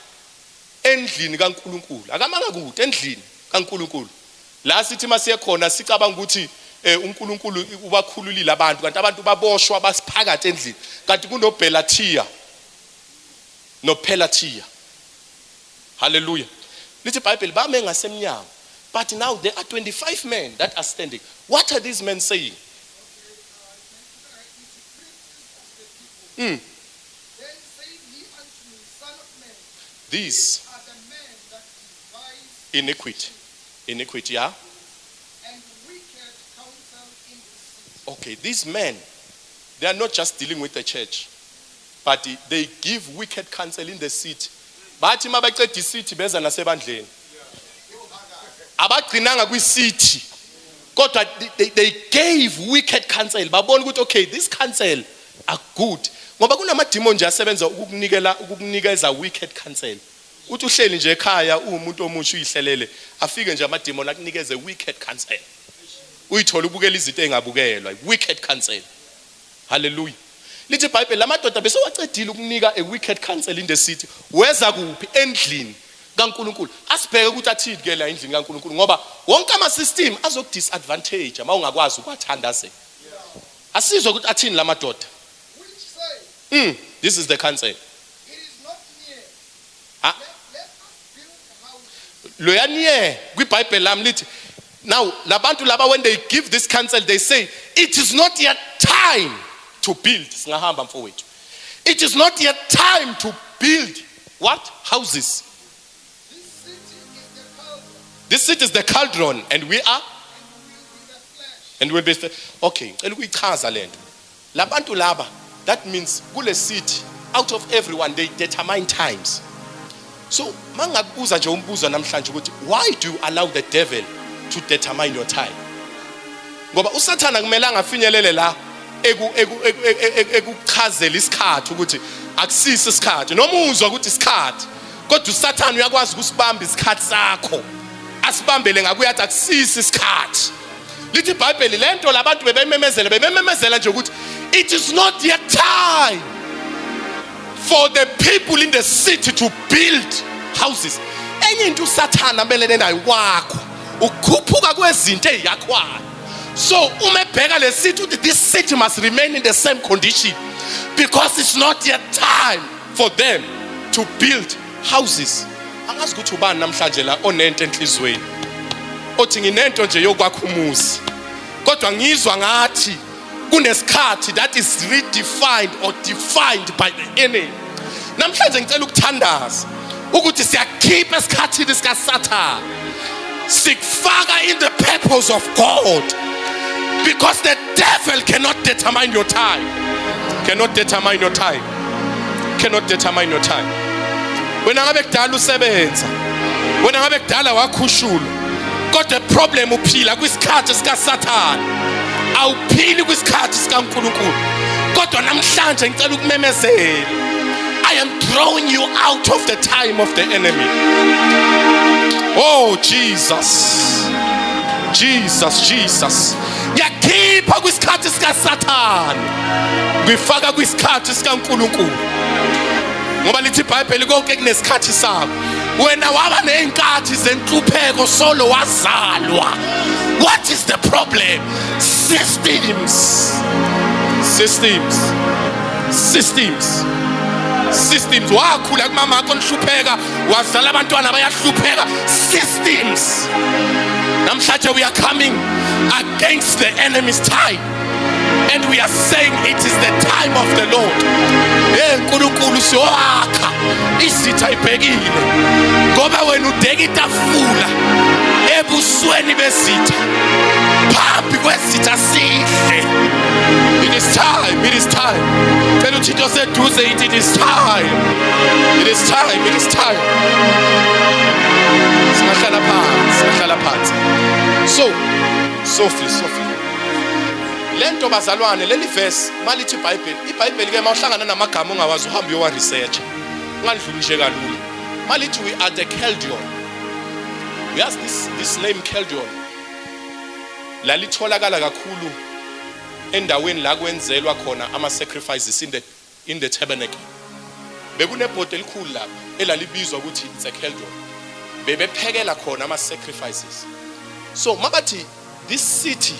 endlini kaNkuluNkulu. Akamanga kude endlini kaNkuluNkulu. La sithi masiye khona sicabanga ukuthi uNkulunkulu ubakhululile abantu kanti abantu baboshwa basiphakathi endlini kanti kunoBelatia noPelatia. Hallelujah. Lithi iBhayibheli bame ngasemnyango. But now there are 25 men that are standing. What are these men saying? Then said he unto me, Son of man, These are the men that devise iniquity. Iniquity, yeah? and wicked counsel in this city. Okay, these men, they are not just dealing with the church, but they give wicked counsel in the city. Bathi mabaqeda icity beza nasebandleni. Abagcinanga kwi-city. Kodwa they gave wicked counsel. Babona ukuthi okay, this counsel are good. Ngoba kunamademon nje asebenza ukukunikela ukukunikeza wicked counsel. Uthi uhleli nje ekhaya uwumuntu omusha uyihlelele, afike nje amademon akunikeze wicked counsel. Uyithola ubukela izinto engabukelwa, wicked counsel. Hallelujah. Lithi iBhayibheli lamadoda bese wacedile ukunika a wicked counsel in the city. Weza kuphi? Endlini kaNkuluNkulu. Asibheke ukuthi athini ke la endlini kaNkuluNkulu ngoba wonke ama system azokudisadvantage uma ungakwazi ukwathandazela. Asizwe ukuthi athini lamadoda. Which say, This is the counsel. It is not near. Let us build houses. Loya near kwiBhayibheli lami lithi now labantu laba when they give this counsel they say it is not yet time to build. Singahamba mfowethu. It is not yet time to build what? Houses. This city is the cauldron, This city is the cauldron and we are and will be the flesh. and will be okay. Ngicela ukuyichaza lento. Labantu laba that means kule city out of everyone they determine times. So mangakubuza nje umbuzo namhlanje ukuthi why do you allow the devil to determine your time? Ngoba uSathana kumele angafinyelele la ekuchazela isikhathi ukuthi akusisi isikhathi noma uzwa ukuthi isikhathi. Kodwa uSathane uyakwazi ukusibamba isikhathi sakho, asibambele ngakuye athi akusisi isikhathi. Lithi iBhayibheli lento labantu bebememezela, bebememezela nje ukuthi it is not yet time for the people in the city to build houses. Enye into uSathane amelene nayo kwakho ukukhuphuka kwezinto eziyakhwayo. So uma ebheka le city uthi this city must remain in the same condition because it's not yet time for them to build houses. Angazi ukuthi ubani namhlanje la onento enhlizweni othi nginento nje yokwakha umuzi, kodwa ngizwa ngathi kunesikhathi that is redefined or defined by the enemy. Namhlanje ngicela ukuthandaza ukuthi siyakhipha esikhathini sikaSathane, sikufaka in the purpose of God, because the devil cannot determine your time, cannot determine your time, cannot determine your time. Wena ngabe kudala usebenza, wena ngabe kudala wakhushulwa, kodwa problem uphila kwisikhathi sikaSathane, awuphili kwisikhathi sikaNkulunkulu. Kodwa namhlanje ngicela ukumemezela, I am drawing you out of the time of the enemy. Oh Jesus, Jesus, Jesus, ngiyakhipha kwisikhathi sikaSathane, ngifaka kwisikhathi sikaNkulunkulu, ngoba lithi iBhayibheli konke kunesikhathi sakho. Wena waba nezinkathi zenhlupheko solo wazalwa. What is the problem? Systems, systems, systems, systems. Wakhula kumama wakho nihlupheka, wazala abantwana bayahlupheka. Systems. Namhlanje we are coming against the enemy's time, and we are saying it is the time of the Lord. Hey Nkulunkulu, siyoakha izitha ibhekile, ngoba wena udeka itafula ebusweni bezitha, phambi kwezitha sihle. It is time, it is time. Cela uthito seduze, it is time, it is time, it is time. Singahlala phansi, singahlala phansi. So Sophie, Sophie, lento bazalwane, leli verse malithi iBhayibheli, iBhayibheli ke mawuhlangana namagama ongawazi uhambe uyowa research, ungadluli nje kalula. Malithi we are the Chaldean, uyazi this name Chaldean lalitholakala kakhulu endaweni la kwenzelwa khona ama sacrifices in the tabernacle. Bekunebhodo elikhulu lapha elalibizwa ukuthi it's a cauldron, bebephekela khona ama sacrifices. So mabathi this city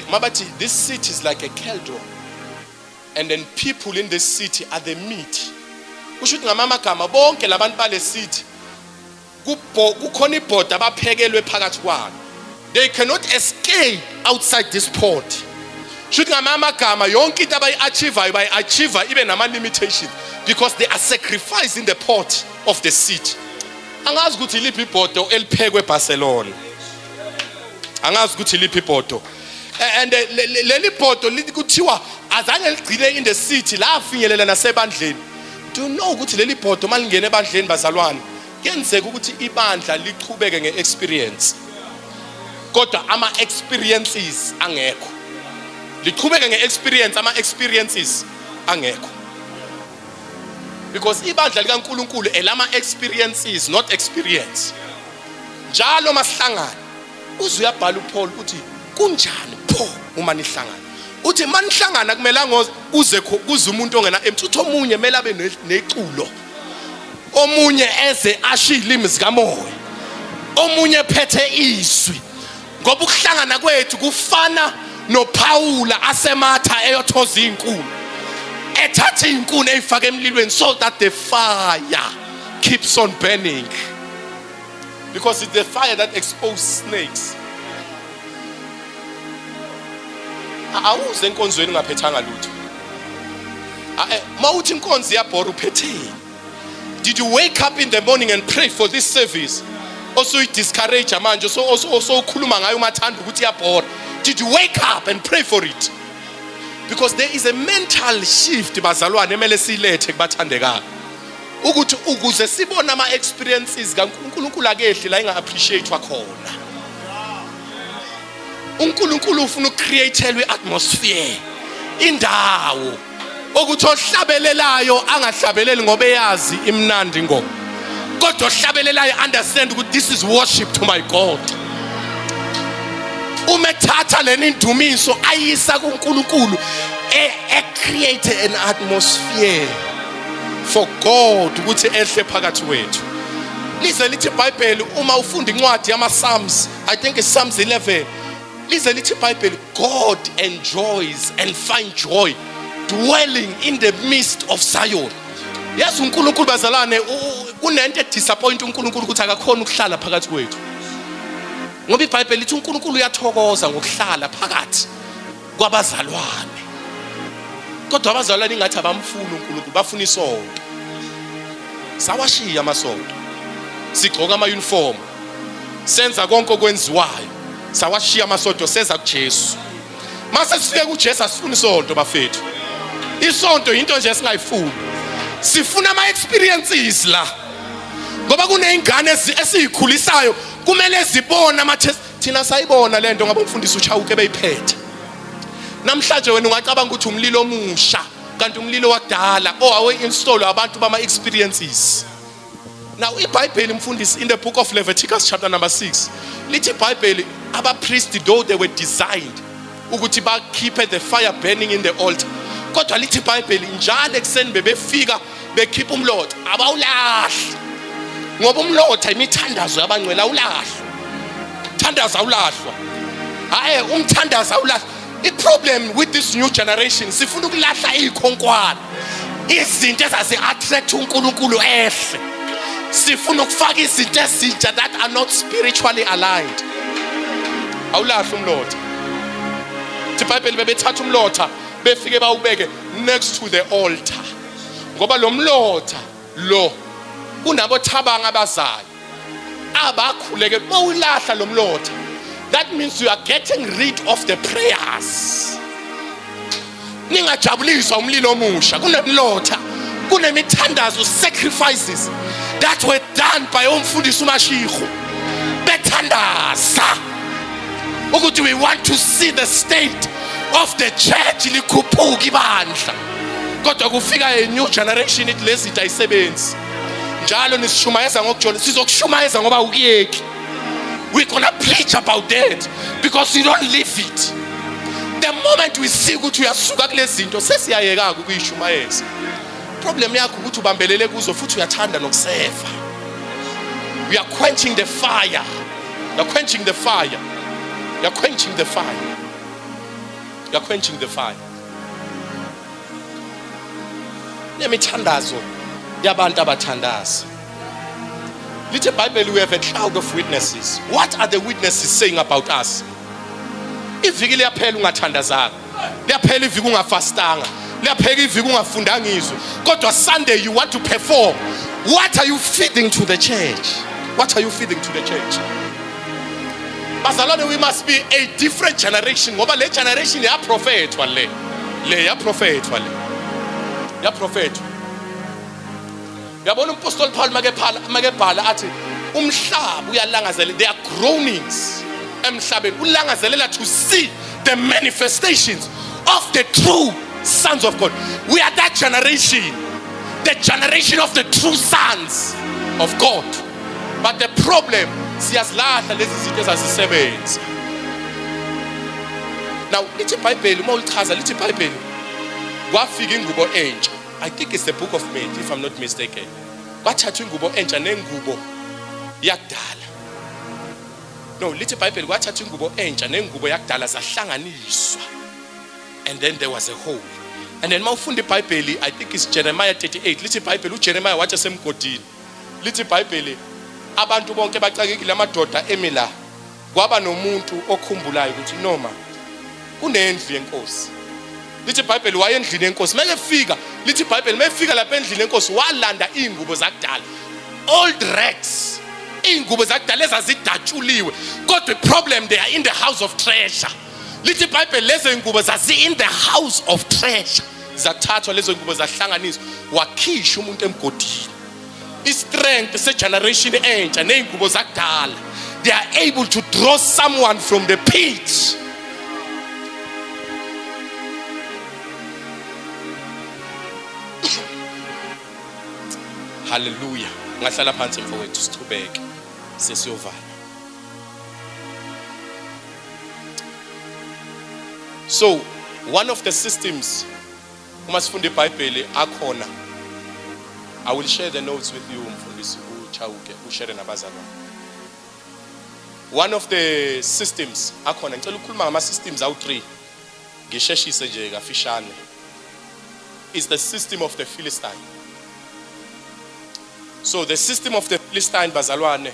mabathi this city is like a cauldron and then people in this city are the meat, kusho ukuthi ngamagama bonke labantu bale city kukhona ibhoda abaphekelwe phakathi kwalo. They cannot escape outside this pot. Shuthi ngamagama yonke into abayi-achievayo bayi-achieve ibe nama-limitations because they are sacrificed in the pot of the city. Angazi ukuthi iliphi ibhodo eliphekwe eBarcelona, angazi ukuthi iliphi ibhodo. And leli bhodo lithi kuthiwa azange ligcine in the city, lafinyelela nasebandleni. Do you know ukuthi leli bhodo malingena ebandleni, bazalwane, kuyenzeka ukuthi ibandla lichubeke nge-experience kodwa ama-experiences angekho? Lichubeke nge-experience, ama-experiences angekho, because ibandla likaNkulunkulu elama-experiences, not experience. Njalo masihlangana, uze uyabhala uPaul uthi kunjani pho uma nihlangana? Uthi manihlangana kumelanga kuze kuze umuntu ongena empty. Uthi omunye kumele abe neculo, omunye eze asho izilimi zikamoya, omunye ephethe izwi, ngoba ukuhlangana kwethu kufana noPaula asematha eyothoza izinkuni, ethatha izinkuni eyifaka emlilweni so that the fire keeps on burning, because it's the fire that exposes snakes. Awuze enkonzweni ungaphethanga lutho. Mawuthi inkonzo iyabhora, uphetheni? Did you wake up in the morning and pray for this service osuyi-discourage manje, osowukhuluma ngayo umathanda ukuthi iyabhora? Did you wake up and pray for it? Because there is a mental shift, bazalwane, emele siyilethe kubathandekayo, ukuthi ukuze sibone ama-experiences kaNkulunkulu, akehli la inga-appreciate-wa khona. uNkulunkulu ufuna ukucreate-elwa i-atmosphere, indawo okuthi ohlabelelayo angahlabeleli ngoba eyazi imnandi ingoma. Kodwa ohlabelelayo understand ukuthi this is worship to my God. Uma ethatha lena indumiso ayisa kuNkulunkulu, e create an atmosphere for God ukuthi ehle phakathi kwethu. Lize lithi iBhayibheli, uma ufunda incwadi yama Psalms, I think it's Psalms 11, lize lithi iBhayibheli, God enjoys and find joy dwelling in the midst of Zion. Yazi uNkulunkulu, bazalwane, kunento edisappoint uNkulunkulu ukuthi akakhona ukuhlala phakathi kwethu, ngoba iBhayibheli lithi uNkulunkulu uyathokoza ngokuhlala phakathi kwabazalwane, kodwa abazalwane ingathi abamfuni uNkulunkulu, bafuna isonto. Sawashiya amasonto, sigcoka ama-uniform, senza konke okwenziwayo, sawashiya amasonto, seza kuJesu. Mase sifike kuJesu, asifuni isonto, bafethu. Isonto into nje esingayifuni, sifuna ama experiences la, ngoba kuneyingane esizikhulisayo, kumele zibone ama test. Thina sayibona lento ngoba umfundisi uChauke beyiphethe. Namhlanje wena ungacabanga ukuthi umlilo omusha, kanti umlilo wakudala owawe install abantu bama experiences. Now iBhayibheli, mfundisi, in the book of Leviticus chapter number 6, lithi iBhayibheli abapriest, though they were designed ukuthi ba keep the fire burning in the altar, kodwa lithi iBhayibheli njalo ekuseni bebefika bekhipha umlotha, abawulahli, ngoba umlotha imithandazo yabangcwele. Awulahlwa thandazo, awulahlwa. Hayi, umthandazo awulahlwa. I-problem with this new generation, sifuna ukulahla iy'khonkwane, izinto ezazi-attract uNkulunkulu ehle, sifuna ukufaka izinto ezintsha that are not spiritually aligned. Awulahla umlotha. Ibhayibheli bebethatha umlotha, befike bawubeke next to the altar, ngoba lo mlotha lo kunabo thabanga abazayo abakhuleke. Mawulahla lo mlotha, that means you are getting rid of the prayers. Ningajabuliswa umlilo omusha, kunemlotha, kunemithandazo, sacrifices that were done by umfundisi uMashihu, bethandaza ukuthi we want to see the state of the church likhuphuka ibandla. Kodwa kufika a new generation ithi lezi zinto ayisebenzi. Njalo nisishumayeza ngokujola, sizokushumayeza ngoba ukuyeki. We gonna preach about that because you don't live it. The moment we see ukuthi uyasuka kulezi zinto, sesiyayeka ukuyishumayeza. Problem yakho ukuthi ubambelele kuzo futhi uyathanda nokuseva. We are quenching the fire. You are quenching the fire. You are quenching the fire. You are quenching the fire. Nemithandazo yabantu abathandaza. Lithi iBhayibheli, we have a cloud of witnesses. What are the witnesses saying about us? Iviki liyaphela ungathandazanga. Liyaphela iviki ungafastanga. Liyaphela iviki ungafundanga izwi. Kodwa Sunday you want to perform. What are you feeding to the church? What are you feeding to the church? Bazalwane, we must be a different generation, ngoba le generation yaprofethwa le. Le yaprofethwa le. Yaprofethwa. Uyabona umpostoli Paul makephala makebhala athi umhlaba uyalangazelela, there are groanings emhlabeni, ulangazelela to see the manifestations of the true sons of God. We are that generation, the generation of the true sons of God. But the problem, siyazilahla lezi zinto ezazisebenza. Now lithi iBhayibheli, uma ulichaza, lithi iBhayibheli kwafika ingubo entsha. I think it's the book of Matthew, if I'm not mistaken. Kwathathwa ingubo entsha nengubo yakudala. No, lithi iBhayibheli kwathathwa ingubo entsha nengubo yakudala, zahlanganiswa. And then there was a hole. And then mawufunda iBhayibheli, I think it's Jeremiah 38, lithi iBhayibheli uJeremiah wathi esemgodini. Lithi iBhayibheli abantu bonke bacakekile, amadoda emi la. Kwaba nomuntu okhumbulayo ukuthi noma kunendlu yenkosi. Lithi iBhayibheli waye endlini yenkosi. Mekefika, lithi iBhayibheli mefika lapha endlini yenkosi, walanda izingubo zakudala. Old rags. Izingubo zakudala ezazidatshuliwe. Kodwa problem, they are in the house of treasure. Lithi iBhayibheli lezo ingubo zazi in the house of treasure. Zathathwa lezo ngubo, zahlanganiswa, wakhisha umuntu emgodini. I-strength se-generation entsha ney'ngubo zakudala, they are able to draw someone from the pit. Hallelujah. Ngahlala phansi mfowethu, sichubeke, sesiyovala. So one of the systems, uma sifunda iBhayibheli akhona, I will share the notes with you, mfundisi uChauke, ushare nabazalwane. One of the systems akhona, ngicela ukukhuluma ngama systems awu3, ngisheshise nje kafishane, is the system of the Philistine. So the system of the Philistine, bazalwane,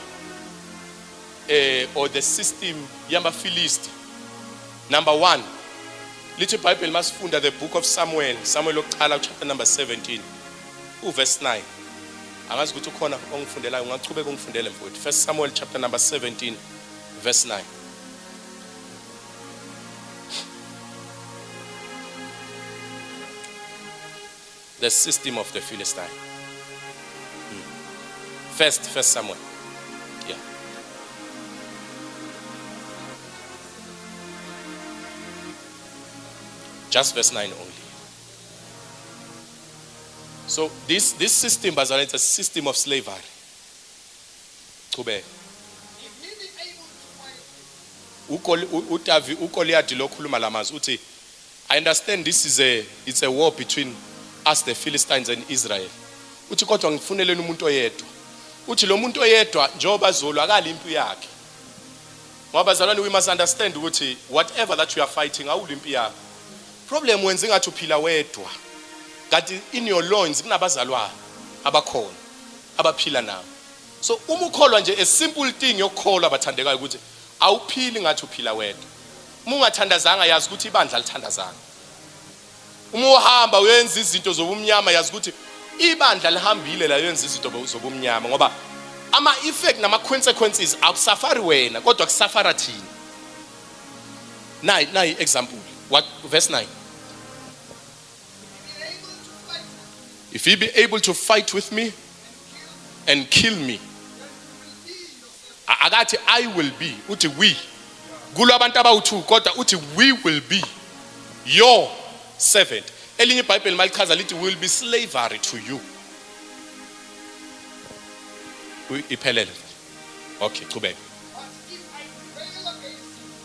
or the system yamaFilisti, number 1, lithi iBhayibheli masifunda the book of Samuel, Samuel okuqala chapter number 17 uverse 9. Angazi ukuthi ukhona ongifundelayo, ungachubeka ungifundele mfowethu. 1 Samuel chapter number 17 verse 9. The system of the Philistine. First Samuel. Yeah. Just verse 9 only. So this system, bazalwane, it's a system of slavery. Chubeka. Udavi uGoliath lo khuluma lamazwi uthi, I understand this is a war between us the Philistines and Israel. Uthi kodwa ngifuneleni umuntu oyedwa. Uthi lo muntu oyedwa njengoba azolwa akali impi yakhe. Ngoba bazalwane, we must understand ukuthi whatever that you are fighting awuli impi yakho. Problem wenza ingathi uphila wedwa. Kanti in your loins kunabazalwane abakhona abaphila nawe. So uma ukholwa nje, a simple thing yokukholwa bathandekayo ukuthi awuphili ngathi uphila wedwa. Uma ungathandazanga yazi ukuthi ibandla lithandazanga. Uma uhamba uyenza izinto zobumnyama yazi ukuthi ibandla lihambile la yenza izinto zobumnyama, ngoba ama effect nama consequences akusafari wena kodwa kusafara thina. Nayi example, what verse 9. If he be able to fight with me and kill me, akathi I will be, uthi we. Kulo abantu abawu2 kodwa uthi we will be your servant. Elinye iBhayibheli malichaza lithi will be slavery to you. Iphelele. Okay, chubeka.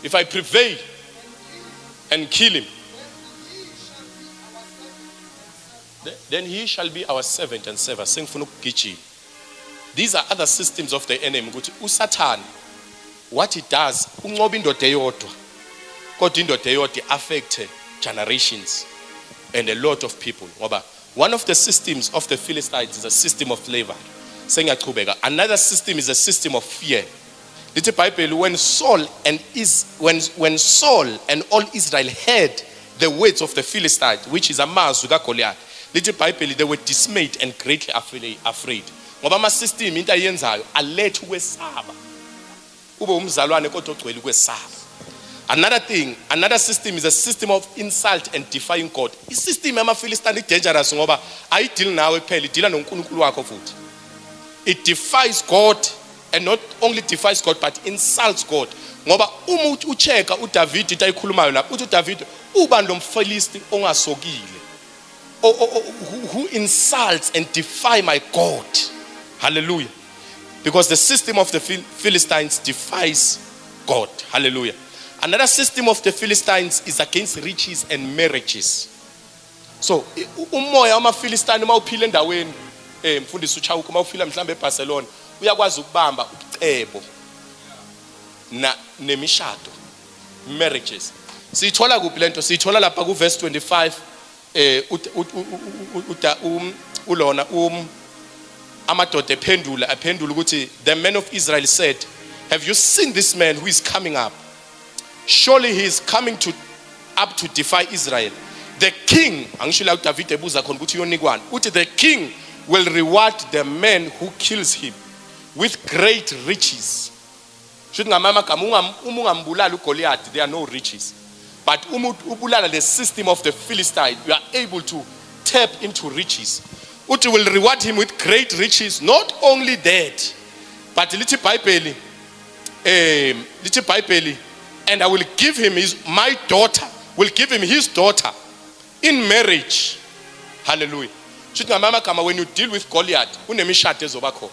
If I prevail and kill him, then he shall be our servant and serve us. Sengifuna ukugijima. These are other systems of the enemy. Ukuthi uSathane, what he does, unqoba indoda eyodwa, kodwa indoda eyodwa affect generations and a lot of people. Ngoba one of the systems of the Philistines is a system of slavery. Sengiyachubeka. Another system is a system of fear. Lithi iBhayibheli, when Saul and is when Saul and all Israel heard the words of the Philistines, which is amazwi kaGoliath, lithi iBhayibheli they were dismayed and greatly afraid. Ngoba ama system into ayenzayo aletha ukwesaba. Ube umzalwane kodwa ogcwele ukwesaba. Another thing, another system is a system of insult and defying God. I system yama Philistine i dangerous ngoba ayideal nawe kuphela, idila noNkulunkulu wakho futhi. It defies God, and not only defies God but insults God. Ngoba uma uchecka uDavid into ayikhulumayo lapha, uthi uDavid ubani lo mFilisti ongasokile, who insults and defy my God. Hallelujah. Because the system of the Philistines defies God. Hallelujah. Another system of the Philistines is against riches and marriages. So umoya wamaFilistine uma uphila endaweni, mfundisi uChauke, uma uphila mhlambe eBarcelona, uyakwazi ukubamba ubucebo na nemishado, marriages. Siyithola kuphi lento? Siyithola lapha ku verse 25, ulona amadoda ephendula ukuthi the men of Israel said, have you seen this man who is coming up? Surely he is coming to up to defy Israel. The king, angisho la uDavid ebuza khona ukuthi uyonikwana, uthi the king will reward the man who kills him with great riches. Shuthi ngamanye amagama, uma ungambulali uGoliath, there are no riches. But uma ubulala the system of the Philistine, you are able to tap into riches. Uthi will reward him with great riches. Not only that, but lithi iBhayibheli, lithi iBhayibheli, and I will give him his, my daughter, will give him his daughter in marriage. Hallelujah. Shuthi ngamanye amagama, when you deal with Goliath, unemishado ezoba khona.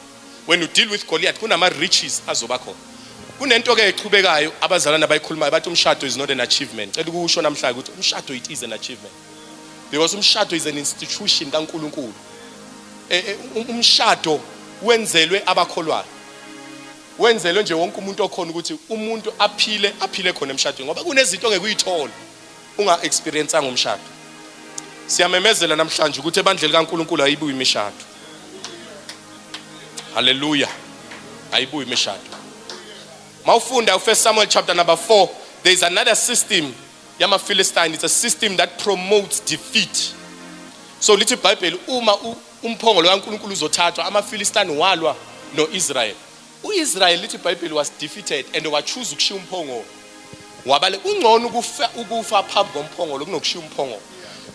When you deal with Goliath, kunama riches azoba khona. Kunento ke eqhubekayo abazalwane abayikhulumayo, bathi umshado is not an achievement. Cela ukusho namhlanje ukuthi umshado, it is an achievement. Because umshado is an institution kaNkuluNkulu. Umshado wenzelwe abakholwayo. Wenzelwe nje wonke umuntu okhona ukuthi umuntu aphile khona emshadweni, ngoba kunezinto ongeke uyithole unga experience ngomshado. Siyamemezela namhlanje ukuthi ebandleni kaNkuluNkulu ayibuyi imishado. Hallelujah. Ayibuyi imishado. Mawufunda u1 Samuel chapter number 4, there is another system yama Philistine. It's a system that promotes defeat. So lithi iBhayibheli, uma umphongolo kaNkuluNkulu uzothathwa, ama Philistine walwa noIsrael. UIsrael, lithi iBhayibheli, was defeated and wachoose ukushiya umphongolo. Wabale kungcono ukufa phambi komphongolo kunokushiya umphongolo.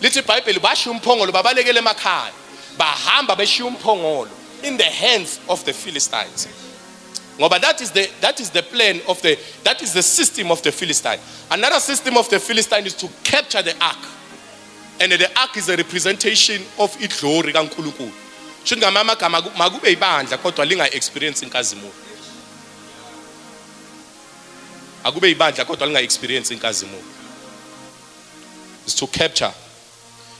Lithi iBhayibheli bashiya umphongolo, babalekele emakhaya. Bahamba beshiya umphongolo in the hands of the Philistines. Ngoba that is the plan of the that is the system of the Philistine. Another system of the Philistine is to capture the ark. And the ark is a representation of iglory kaNkuluNkulu. Shuthi ngamanye amagama makube ibandla kodwa linga experience inkazimulo. Akube ibandla kodwa linga experience inkazimulo. Is to capture.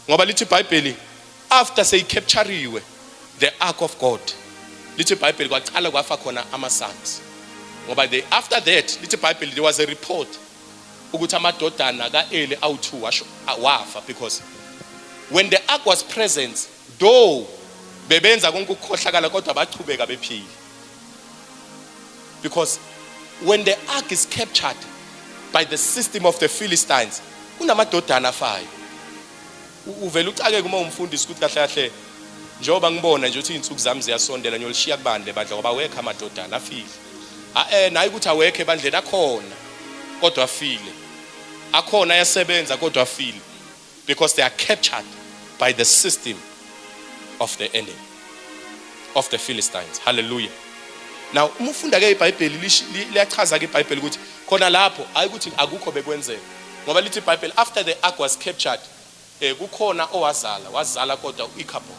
Ngoba lithi iBhayibheli, after seyicaptureiwe the ark of God, lithi iBhayibheli kwaqala kwafa khona ama sons. Ngoba after that, lithi iBhayibheli, there was a report ukuthi amadodana kaEli awu2 washo wafa, because when the ark was present, though bebenza konke ukukhohlakala, kodwa bachubeka bephila, because when the ark is captured by the system of the Philistines, kunamadodana afayo. Uvela ucakeke uma umfundisi ukuthi kahle kahle, njengoba ngibona nje ukuthi izinsuku zami ziyasondela, ngiyolishiya kubani le bandla, ngoba awekho amadodana, afile. Nayi ukuthi awekho ebandleni, akhona kodwa afile, akhona ayasebenza kodwa afile, because they are captured by the system of the enemy, of the Philistines. Hallelujah. Now uma ufunda ke iBhayibheli, liyachaza ke iBhayibheli ukuthi khona lapho, hayi ukuthi akukho bekwenzeka, ngoba lithi iBhayibheli after the ark was captured, kukhona owazala, wazala kodwa uIchabod,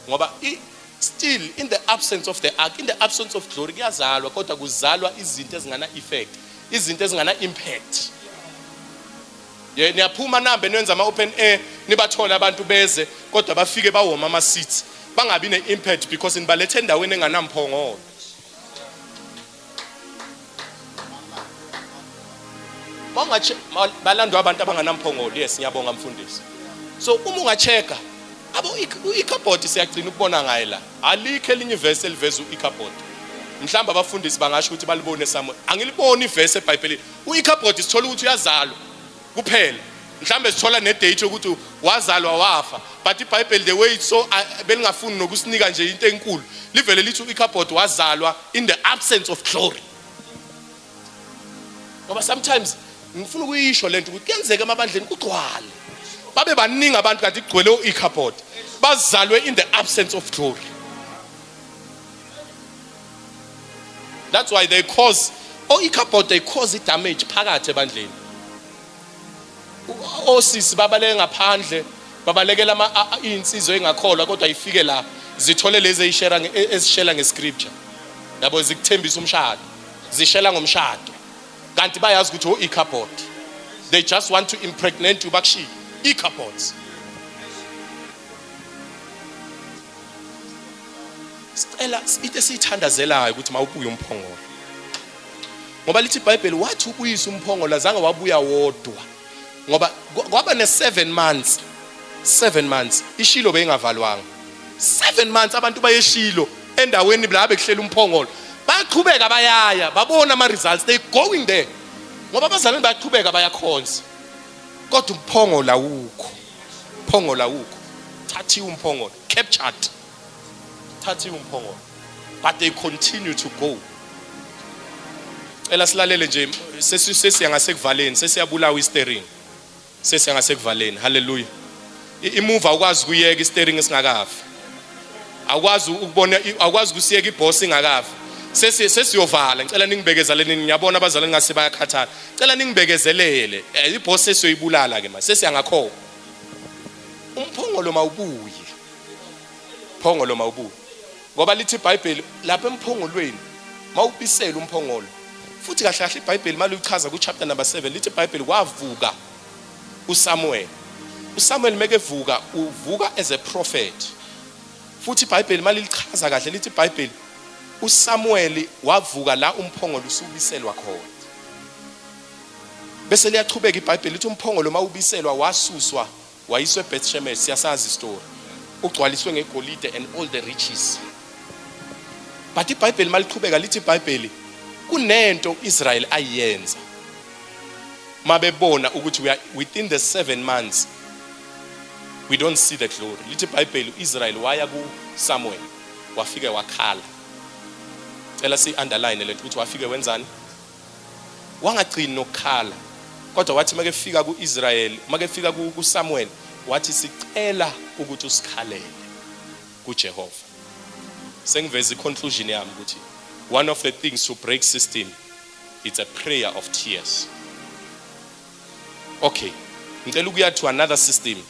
ngoba still in the absence of the ark, in the absence of glory, kuyazalwa kodwa kuzalwa izinto ezingana effect, izinto ezingana impact. Ye, niyaphuma nambe nenza ama open air, nibathole abantu beze, kodwa bafike bawoma ama seats, bangabi ne impact, because nibalethe endaweni enganamphongolo. Mawungache balandwa abantu abanganamphongolo. Yes, ngiyabonga mfundisi. So uma ungachecka abo uIchabod, siyagcina ukubona ngaye la. Alikho elinye ivesi eliveza uIchabod. Mhlawumbe abafundisi bangasho ukuthi balibone somewhere. Angiliboni ivesi eBhayibhelini. UIchabod sithola ukuthi uyazalwa kuphela, mhlawumbe sithola nedate yokuthi wazalwa, wafa, but iBhayibheli, the way it's so belingafuni nokusinika nje into enkulu, livele lithi uIchabod wazalwa in the absence of glory. Ngoba sometimes ngifuna ukuyisho lento ukuthi kuyenzeka emabandleni kugcwale, babe baningi abantu, kanti kugcwele uIchabod, bazalwe in the absence of glory. That's why they cause o-Ichabod, they cause damage phakathi ebandleni. Osisi babaleke ngaphandle, babalekela iy'nsizwa ey'ngakholwa, kodwa ifike la zithole lezi ey'shera ezishela ngescripture, yabo, zikuthembisa umshado, zishela ngomshado, kanti bayazi ukuthi o-Ichabod, they just want to impregnate you, bakushiye. Ichabods. Sicela into esiyithandazelayo ukuthi mawubuye umphongolo, ngoba lithi iBhayibheli wathi ubuyisa umphongolo, azange wabuya wodwa, ngoba kwaba ne 7 months, 7 months ishilo beyingavalwanga. 7 months abantu bayeshilo endaweni la bekuhlela umphongolo, bayaqhubeka bayaya, babona ama results, they going there, ngoba abazalwane bayaqhubeka bayakhonza, kodwa umphongolo awukho, umphongolo awukho, thathiwe umphongolo, captured, thathiwe umphongolo, but they continue to go. Cela silalele nje, sesiya ngasekuvaleni, sesiyabulawa isteering, sesiya ngasekuvaleni. Haleluya. Imuva awukwazi ukuyeka isteering esingakafi, awukwazi ukubona, awukwazi ukusiyeka iboss ingakafi. Sesiyovala, ngicela ningibekezelele. Ngiyabona abazalwane ngase bayakhathala, cela ningibekezelele. Iboss sesiyoyibulala ke manje, sesiya ngakho. Umphongolo mawubuye, phongolo mawubuye. Ngoba lithi iBhayibheli lapha emphongolweni mawubisela umphongolo futhi kahle kahle iBhayibheli malichaza ku chapter number 7 lithi iBhayibheli kwavuka uSamuel. USamuel mekevuka uvuka as a prophet. Futhi iBhayibheli malilichaza kahle lithi iBhayibheli uSamuel wavuka la umphongolo usubiselwa khona. Bese liyachubeka iBhayibheli lithi umphongolo mawubiselwa wasuswa wayiswa eBeth Shemesh, siyasazi story. Ugcwaliswe ngegolide and all the riches. But iBhayibheli maliqhubeka lithi iBhayibheli kunento uIsrael ayenza mabebona ukuthi we are within the 7 months we don't see the glory. Lithi iBhayibheli uIsrael waya kuSamuel wafike wakhala. Cela si underline lento ukuthi wafike wenzani? Wangagcini nokukhala kodwa wathi makefika kuIsrael, makefika kuSamuel wathi sicela ukuthi usikhalele kuJehova. Sengiveza iconclusion yami ukuthi one of the things to break system it's a prayer of tears. Okay, ngicela ukuya to another system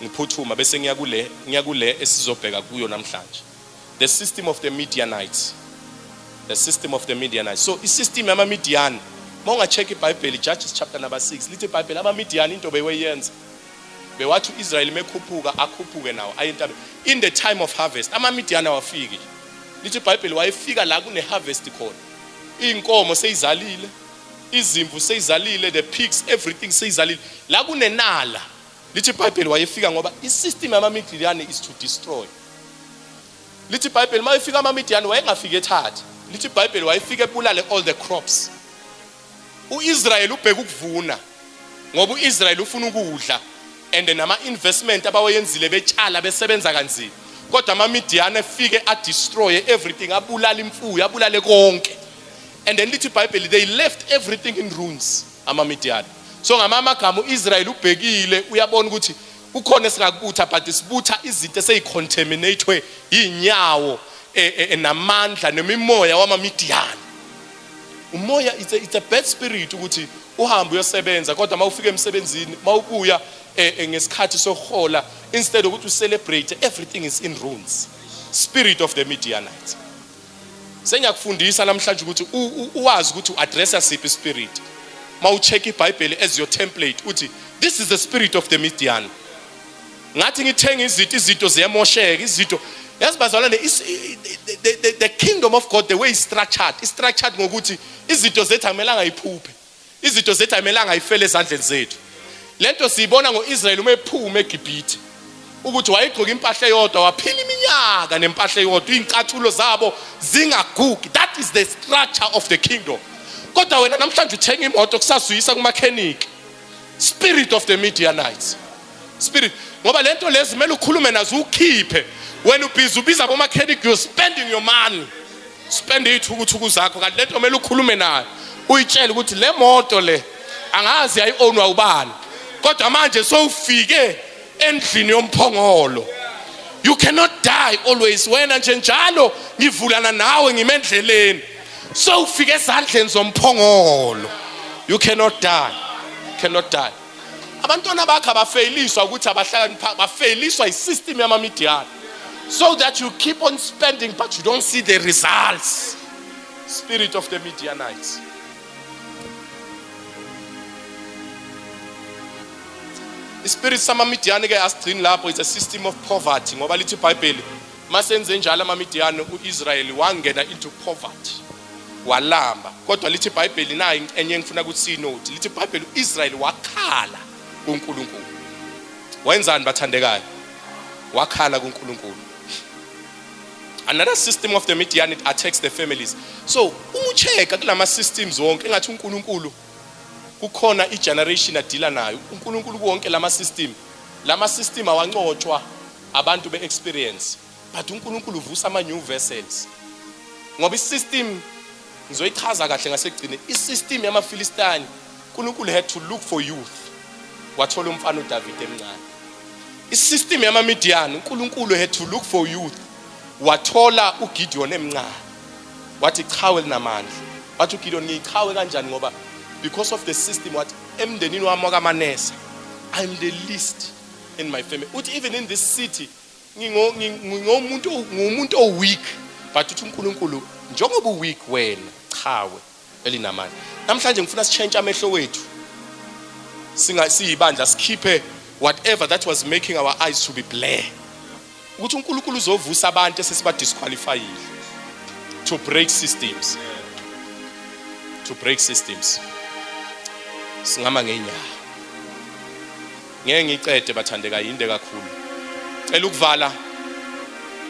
ngiphuthuma bese ngiya kule ngiya kule esizobheka kuyo namhlanje. The system of the Midianites. The system of the Midianites. So isystem yamaMidian mawunga-check iBhayibheli Judges chapter number 6 lithi iBhayibheli amaMidian into beweyenza bewathi uIsrael mekhuphuka akhuphuke nawo aye entabeni in the time of harvest amaMidian awafiki lithi iBhayibheli wayefika la kune harvest khona inkomo seyizalile izimvu seyizalile the pigs everything seyizalile la kunenala lithi iBhayibheli wayefika ngoba isystem yamaMidian is to destroy. Lithi iBhayibheli uma efika amaMidiyani wayengafiki ethathe. Lithi iBhayibheli wayefika ebulale all the crops. UIsrael ubheka ukuvuna ngoba uIsrael ufuna ukudla and nama investment abawayenzile betshala besebenza kanzima. Kodwa amaMidiyani efike a destroy everything, abulala imfuyo, abulale konke. And then lithi iBhayibheli they left everything in ruins amaMidiyani. So ngamamagama uIsrael ubhekile uyabona ukuthi Kukhona esingakubutha but sibutha izinto eseyicontaminatwe yinyawo e, e, e, namandla nemimoya wamaMidiyani. Umoya it's a bad spirit ukuthi uhambe uyosebenza kodwa mawufika emsebenzini mawubuya ngesikhathi sokuhola instead ukuthi ucelebrate everything is in ruins. Spirit of the Midianites. Sengiyakufundisa namhlanje ukuthi uwazi ukuthi uaddressa siphi spirit. Mawucheck iBhayibheli as your template uthi this is the spirit of the Midian. Ngathi ngithenga izinto izinto ziyamosheka izinto yazi bazalwane the kingdom of God the way is structured is structured ngokuthi izinto zethu akumelanga iphuphe Izinto zethu ayimelanga ifele ezandleni zethu. Lento siyibona ngoIsrael uma ephuma eGibhithe ukuthi wayegqoka impahla eyodwa waphila iminyaka nempahla eyodwa iy'ncathulo zabo zingagugi. That is the structure of the kingdom. Kodwa wena namhlanje uthenga imoto kusasa uyisa kumakhenikhi. Spirit of the Midianites. Spirit ngoba lento lezi kumele ukhulume nazo ukhiphe. Wena ubhizi ubiza abomakhenikhi you're spending your money. Spend iy'thukuthuku zakho kanti lento kumele ukhulume nayo uyitshele ukuthi le moto le angazi yayi-ownwa ubani kodwa manje sowufike endlini yomphongolo. You cannot die always. Wena nje njalo ngivulana nawe ngime endleleni sowufike ezandleni zomphongolo. You cannot die, cannot die. Abantwana bakho abafeyiliswa ukuthi abahlakanipha, bafeyiliswa isystem yamaMidiyani so that you keep on spending but you don't see the results. Spirit of the Midianites. Ispirit samaMidiyani ke asigcini lapho, it's a system of poverty ngoba lithi iBhayibheli masenze njalo amaMidiyani uIsrael wangena into poverty walamba. Kodwa lithi iBhayibheli nayi enye engifuna ukuthi siyinote, lithi iBhayibheli uIsrael wakhala kuNkulunkulu. Wenzani bathandekayo? Wakhala kuNkulunkulu. Another system of the Midian, it attacks the families. So uma uchecka kulama systems wonke engathi uNkulunkulu kukhona igeneration adila nayo. uNkulunkulu kuwonke lama system, lama system awancotshwa abantu be experience, but uNkulunkulu uvusa ama new vessels. Ngoba isystem ngizoyichaza kahle ngasekugcine, isystem yamaFilistini uNkulunkulu had to look for youth, wathola umfana uDavid emncane. Isystem yamaMidian uNkulunkulu had to look for youth, wathola uGideon emncane, wathi chawe linamandla. Wathi uGideon ngiyichawe kanjani? Ngoba because of the system, wathi emndenini wami wakaManese I'm the least in my family. Uthi even in this city Ngingomuntu, ngumuntu o-weak, but uthi uNkulunkulu, njengoba u-weak wena, chawe elinamandla. Namhlanje ngifuna sitshentshe amehlo wethu, singa siyibandla, sikhiphe whatever that was making our eyes to be blur, ukuthi uNkulunkulu uzovusa abantu esesiba disqualifyile to break systems, to break systems. Singama ngenyawo, ngeke ngicede, bathandeka, yinde kakhulu. Cela ukuvala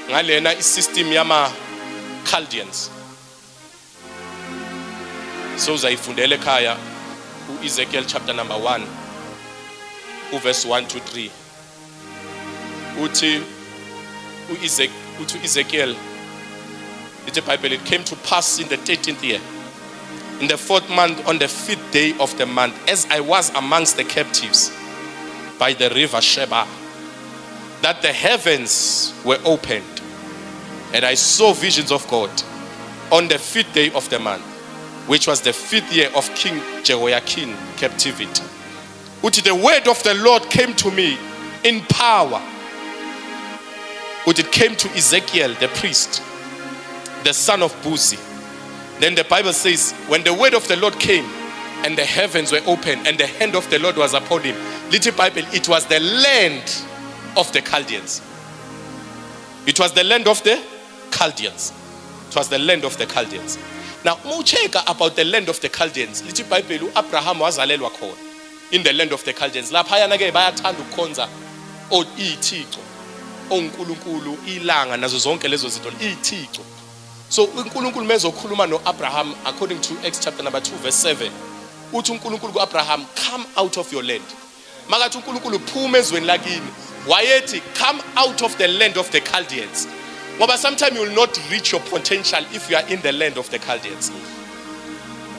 ngalena isystem yama Chaldeans. So uzayifundela ekhaya uEzekiel chapter number 1, uverse 1 to 3. Uthi uEzekiel, uthi uEzekiel, ithi Bible, "It came to pass in the 13th year, in the fourth month, on the fifth day of the month, as I was amongst the captives by the river Chebar, that the heavens were opened and I saw visions of God on the fifth day of the month, which was the fifth year of King Jehoiakim captivity." Uthi, "The word of the Lord came to me in power." Uthi, "It came to Ezekiel the priest, the son of Buzi." Then the Bible says, when the word of the Lord came and the heavens were open and the hand of the Lord was upon him, lithi Bible, it was the land of the Chaldeans. It was the land of the Chaldeans. It was the land of the Chaldeans. Now, uma uchecka about the land of the Chaldeans, lithi iBhayibheli uAbraham wazalelwa khona in the land of the Chaldeans. Laphayana ke bayathanda ukukhonza ithixo, onkulunkulu, ilanga, nazo zonke lezo zinto, ithixo. So uNkulunkulu mezokhuluma noAbraham, according to Acts chapter number 2 verse 7, uthi uNkulunkulu kuAbraham, "Come out of your land." Makathi uNkulunkulu phuma ezweni lakini, wayethi come out of the land of the Chaldeans, ngoba sometimes you will not reach your potential if you are in the land of the Chaldeans.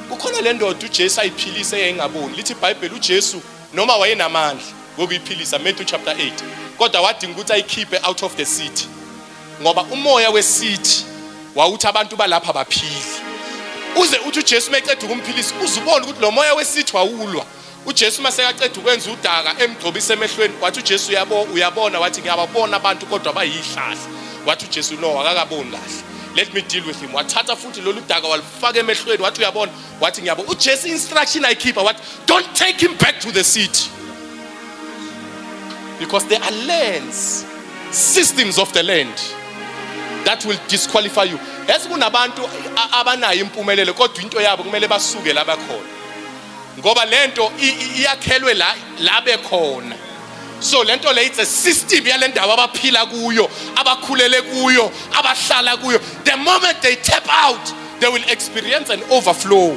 Kukhona le ndoda uJesu ayiphilise eyayingaboni. Lithi iBhayibheli uJesu noma wayenamandla wokuyiphilisa, Matthew chapter 8, kodwa wadinga ukuthi ayikhiphe out of the city, ngoba umoya wecity wawuthi abantu balapha baphili. Uze uthi uJesu meceda ukumphilisa, uzubona ukuthi lo moya wecity wawulwa. UJesu masekaceda ukwenza udaka, emgcobisa emehlweni, wathi uJesu, "Uyabo, uyabona?" Wathi, "Ngiyababona abantu, kodwa bayihlahla." Wathi uJesu, "No, akakaboni kahle, let me deal with him." Wathatha futhi lolu daka, walifaka emehlweni, wathi, "Uyabona?" Wathi, "Ngiyabona." UJesu instruction ayikhipha wathi, "Don't take him back to the city," because there are lands, systems of the land that will disqualify you. Yazi kunabantu abanayo impumelelo, kodwa into yabo kumele basuke la bakhona, ngoba lento iyakhelwe la la bekhona. So lento le, it's a system yale ndawo abaphila kuyo, abakhulele kuyo, abahlala kuyo. The moment they tap out, they will experience an overflow,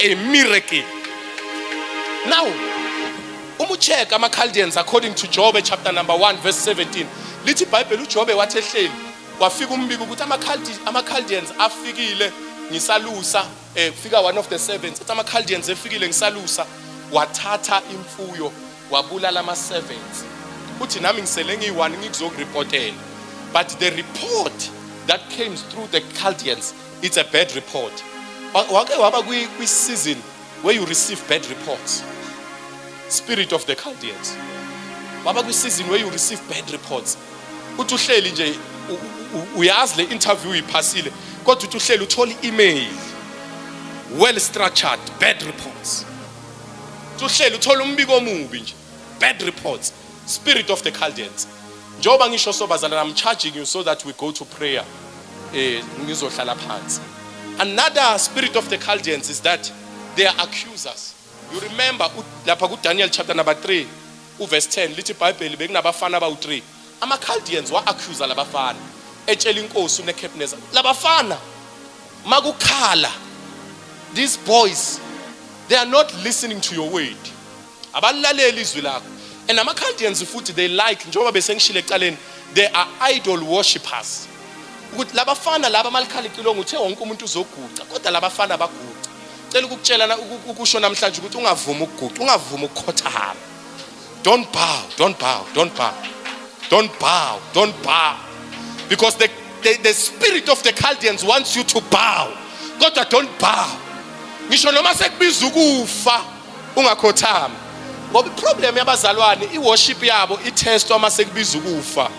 a miracle. Now, uma ucheck ama-Chaldeans, according to Job chapter number 1 verse 17, lithi iBhayibheli uJobe wathi ehleli, kwafika umbiko ukuthi ama-Chaldeans afikile ngisalusa. Kufika one of the servants, ethi ama-Chaldeans efikile ngisalusa, wathatha imfuyo, wabulala ama-servants. Uthi nami ngisele ngiyi-one, ngikuzokuripotela, but the report that came through the Chaldeans, it's a bad report. Wake waba kwi-season where you receive bad reports? Spirit of the Chaldeans. Waba kwi-season where you receive bad reports? Uthi uhleli nje, uyazi le interview uyiphasile, kodwa uthi uhleli uthola i-email, well structured bad reports. Uthi uhleli uthola umbiko omubi nje, bad reports, spirit of the Chaldeans. Njengoba ngisho sobazalwane, I'm charging you so that we go to prayer. Ngizohlala phansi. Another spirit of the Chaldeans is that they are accusers. You remember lapha ku-Daniel chapter number 3 uverse 10, lithi iBhayibheli bekunabafana abawu-3. Ama-Chaldeans wa-accusa labafana, etshela inkosi uNebuchadnezzar, labafana makukhala, these boys, they are not listening to your word, abalilaleli izwi lakho. And ama-Chaldeans futhi, they like, njengoba besengishile ekuqaleni, they are idol worshippers, ukuthi labafana laba malikhala icilongo, uthe wonke umuntu uzoguca, kodwa labafana baguca. Cela ukukutshela ukusho namhlanje ukuthi ungavumi ukuguca, ungavumi ukukhothama. Don't bow, don't bow, don't bow, don't bow, don't bow, because the spirit of the Chaldeans wants you to bow, kodwa don't bow. Ngisho noma sekubiza ukufa, ungakhothami, ngoba iproblem yabazalwane, iworship yabo itestwa uma sekubiza ukufa.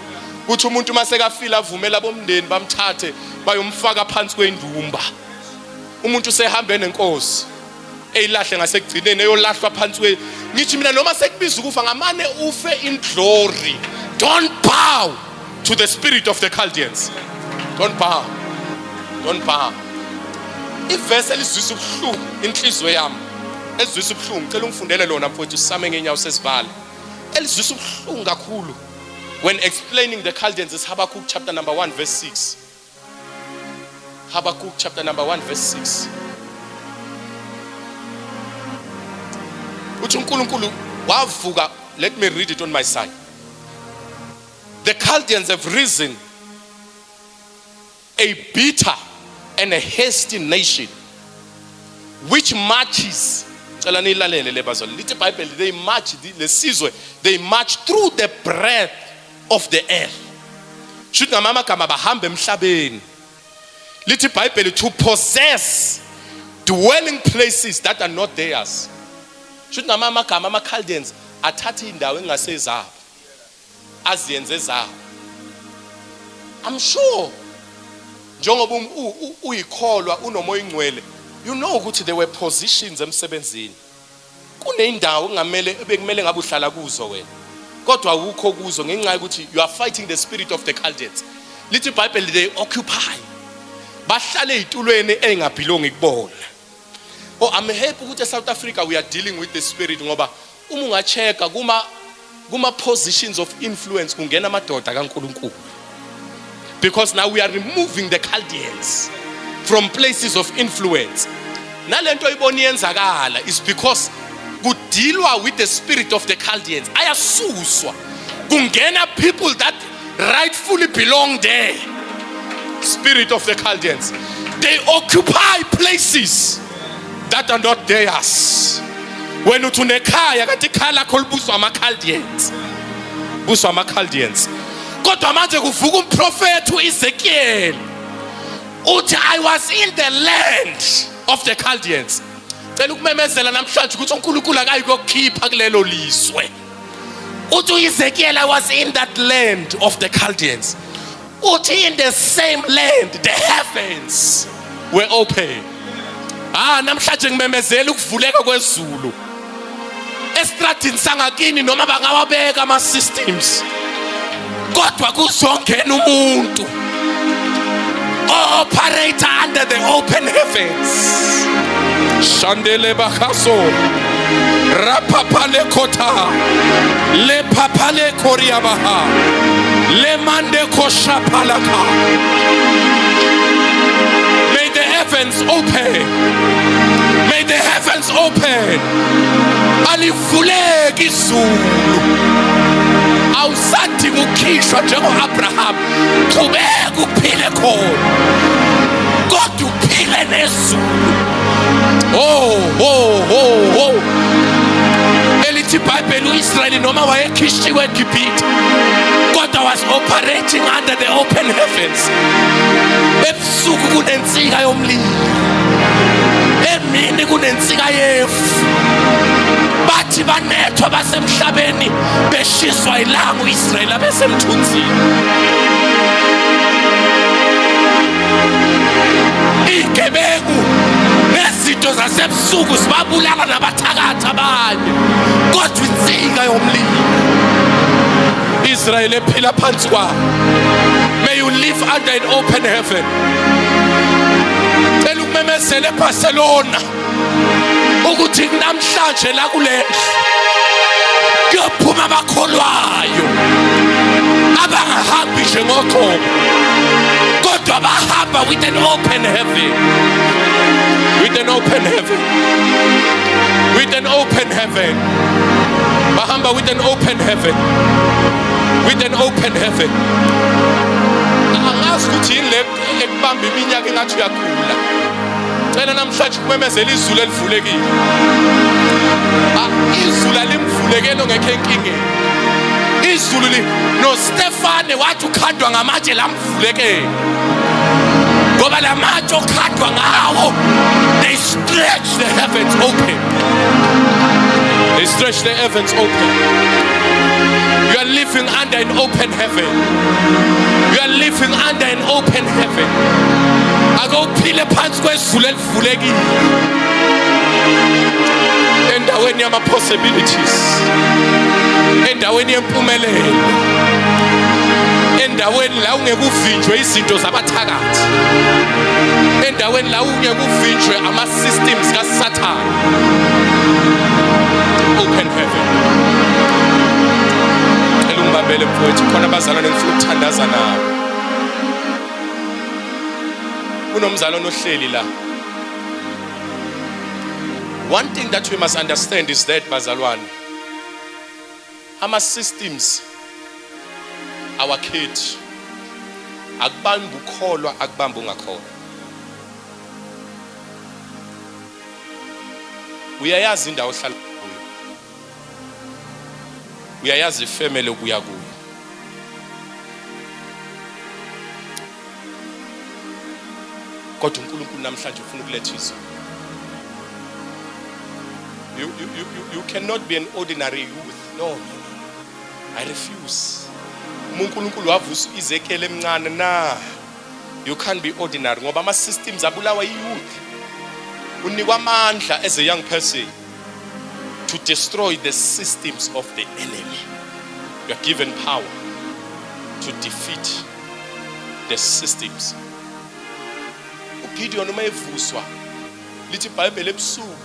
Kuthi umuntu uma sekafile avumela abomndeni bamthathe bayomfaka phansi kwendumba. Umuntu usehambe nenkosi eyilahle ngasekugcineni eyolahlwa phansi kwe. Ngithi mina noma sekubiza ukufa ngamane ufe in glory. Don't bow to the spirit of the Chaldeans. Don't bow. Don't bow. Ivesi elizwisa ubuhlungu inhliziyo yami. Elizwisa ubuhlungu, cela ungifundele lona mfowethu sisame ngenyawo sesivala. Elizwisa ubuhlungu kakhulu. When explaining the Chaldeans is Habakkuk chapter number 1 verse 6. Habakkuk chapter number 1 verse 6. Uthi uNkulunkulu wavuka, let me read it on my side. The Chaldeans have risen, a bitter and a hasty nation which marches. Cela niyilalele le bazalwane. Lithi iBhayibheli they march, lesizwe they march through the breadth of the earth. Shuthi ngamanye amagama bahamba emhlabeni. Lithi iBhayibheli to possess dwelling places that are not theirs. Shuthi ngamanye amagama ama-Chaldeans athatha indawo engasezabo aziyenze zawo. I'm sure njengoba uyikholwa unomoya ingcwele, you know ukuthi there were positions emsebenzini, kuneyindawo okungamele bekumele ngabe uhlala kuzo wena, kodwa awukho kuzo ngenxa yokuthi you are fighting the spirit of the Chaldeans. Lithi iBhayibheli they occupy, bahlale ezitulweni ezingabhilongi kubona. Oh, I'm happy ukuthi eSouth Africa we are dealing with the spirit, ngoba uma ungachecka kuma positions of influence kungena amadoda kaNkuluNkulu, because now we are removing the Chaldeans from places of influence. Nalento oyibona iyenzakala is because kudilwa with the spirit of the Chaldeans, ayasuswa kungena people that rightfully belong there. Spirit of the Chaldeans, they occupy places that are not theirs. Wena uthi unekhaya kanti ikhaya lakho libuswa ama-Chaldeans, buswa ama-Chaldeans. Kodwa manje kuvuka umprofethi uEzekiel uthi I was in the land of the Chaldeans. Cela ukumemezela namhlanje ukuthi uNkulunkulu akayi kuyokukhipha kulelo lizwe. Uthi uEzekiel I was in that land of the Chaldeans. Uthi in the same land the heavens were open. Ah, namhlanje ngimemezela ukuvuleka kwezulu estradini sangakini, noma bangawabeka ama systems, kodwa kuzongena umuntu operate under the open heavens. Shandele bakaso rapapale kota le papale koriabaha le mande koshapalaka. May the heavens open. May the heavens open. Alivuleki izulu, awusadinga ukukhishwa njengo-Abraham. Qhubeka uphile khona, kodwa uphile nezulu. Oh, elithi iBhayibheli uIsrayeli noma wayekhishiwe eGibhithe, kodwa was operating under the open heavens. Ebusuku kunensika yomlilo, emini kunensika yefu. Bathi banethwa basemhlabeni beshiswa ilanga, uIsrayeli abesemthunzini. Igebengu nezinto zasebusuku zibabulala nabathakathi abanye, kodwa insika yomlilo Israel ephila phansi kwayo. May you live under an open heaven. Cela ukumemezela eBarcelona ukuthi namhlanje la kule ndlu kuyophuma abakholwayo abangahambi nje ngoqobo, kodwa bahamba with an open heaven, with an open heaven, with an open heaven. Bahamba with an open heaven, with an open heaven. Angazi ukuthi yini le ekubamba iminyaka engathi uyagula. Cela namhlanje kumemezela izulu elivulekile. Ah, izulu alimvulekelo ngekho enkingeni. Izulu li no Stefane wathi ukhandwa ngamatshe lamvulekele, ngoba lamatshe okhandwa ngawo, they stretch the heavens open, they stretch the heavens open. You are living under an open heaven. You are living under an open heaven. Ake uphile phansi kwezulu elivulekile. Endaweni yama possibilities. Endaweni yempumelelo. Endaweni la ungeke uvinjwe izinto zabathakathi. Endaweni la ungeke uvinjwe ama systems kaSathane. Open heaven. Cela ungibambele mfowethu, khona abazalwane ngifuna ukuthandaza nabo. Kunomzalwane ohleli la. One thing that we must understand is that bazalwane, ama systems awakhethi, akubambi ukholwa, akubambi ungakholwa. Uyayazi indawo ohlala kuyo, uyayazi ifamily obuya kuyo. Kodwa uNkulunkulu namhlanje ufuna ukuletha izwi. You cannot be an ordinary youth. No, no, no. I refuse. Uma uNkulunkulu wavusa uEzekiel emncane na, you can't be ordinary, ngoba ama systems abulawa i-youth. Unikwa amandla as a young person to destroy the systems of the enemy. You are given power to defeat the systems. UGideon uma evuswa, lithi iBhayibheli ebusuku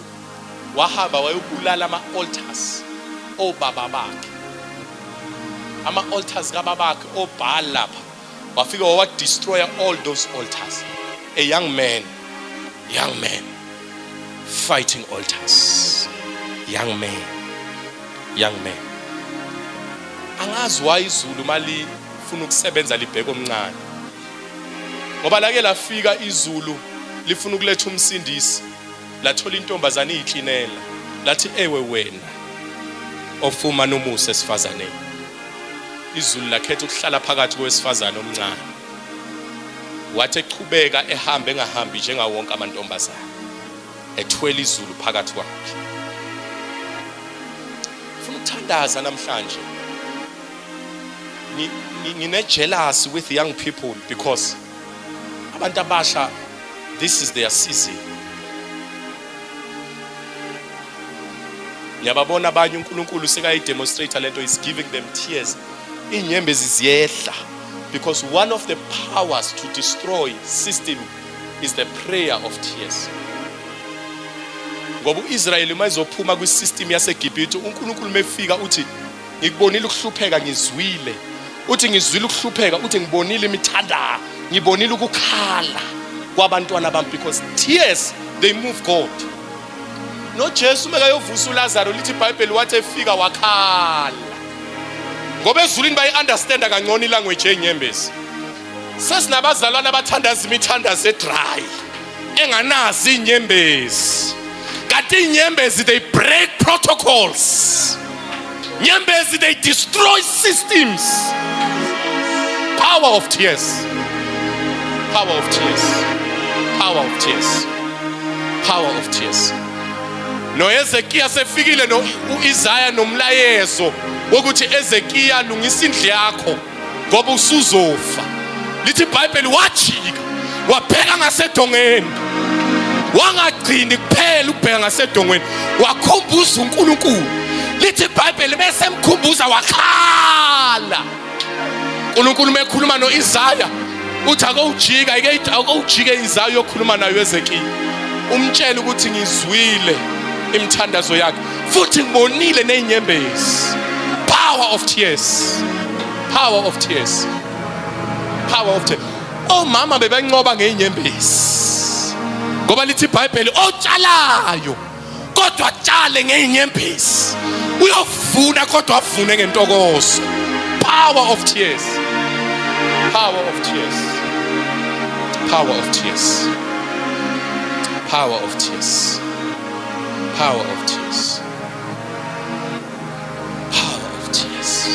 wahamba wayobulala ama-altars obaba bakhe, ama-altars kababakhe oBaal lapha, wafika wawa-destroya all those altars. A young man, young man fighting altars, young man, young man. Angazi why izulu malifuna ukusebenza libheka omncane, ngoba lake lafika izulu lifuna ukuletha umsindisi, lathola intombazane iyiklinela, lathi ewe wena ofumana umusa esifazaneni. Izulu lakhetha ukuhlala phakathi kowesifazane omncane, wathi echubeka ehamba engahambi njengawo wonke amantombazane, ethwele izulu phakathi kwakhe. Funa ukuthandaza namhlanje. Ngine jealousy with young people because abantu abasha, this is their season. Ngiyababona abanye uNkulunkulu sekayi-demonstrate lento, is giving them tears, inyembezi ziyehla, because one of the powers to destroy system is the prayer of tears. Ngoba uIsrayeli uma ezophuma kwi-system yaseGibhithe, uNkulunkulu mefika uthi ngikubonile ukuhlupheka, ngizwile, uthi ngizwile ukuhlupheka, uthi ngibonile imithandazo, ngibonile ukukhala kwabantwana bami, because tears, they move God. NoJesu mekayovusa uLazaro, lithi iBhayibheli wathi efika wakhala, ngoba ezulwini bayi-understanda kangcono ilanguage yenyembezi. Sesinabazalwane abathandaza imithandazo edry enganazi inyembezi, kanti inyembezi, they break protocols. Nyembezi, they destroy systems. Power of tears, power of tears, power of tears, power of tears. NoHezekiya sefikile no uIsaya nomlayezo wokuthi Ezekiya, lungisa indlu yakho ngoba usuzofa. Lithi iBhayibheli wajika wabheka ngasedongeni, wangagcini kuphela ukubheka ngasedongweni, wakhumbuza uNkulunkulu. Lithi iBhayibheli bese emkhumbuza wakhala. uNkulunkulu mekhuluma noIsaya uthi akowujika, ake akowujike Isaya uyokhuluma nayo Ezekiel, umtshela ukuthi ngizwile imithandazo yakhe futhi ngibonile nezinyembezi. Power of tears, power of tears, power of tears. Omama bebenqoba ngezinyembezi, ngoba lithi iBhayibheli otshalayo kodwa tshale ngezinyembezi uyovuna, kodwa avune ngentokozo. Power of tears, power of tears, power of tears, power of tears, power of tears, power of tears.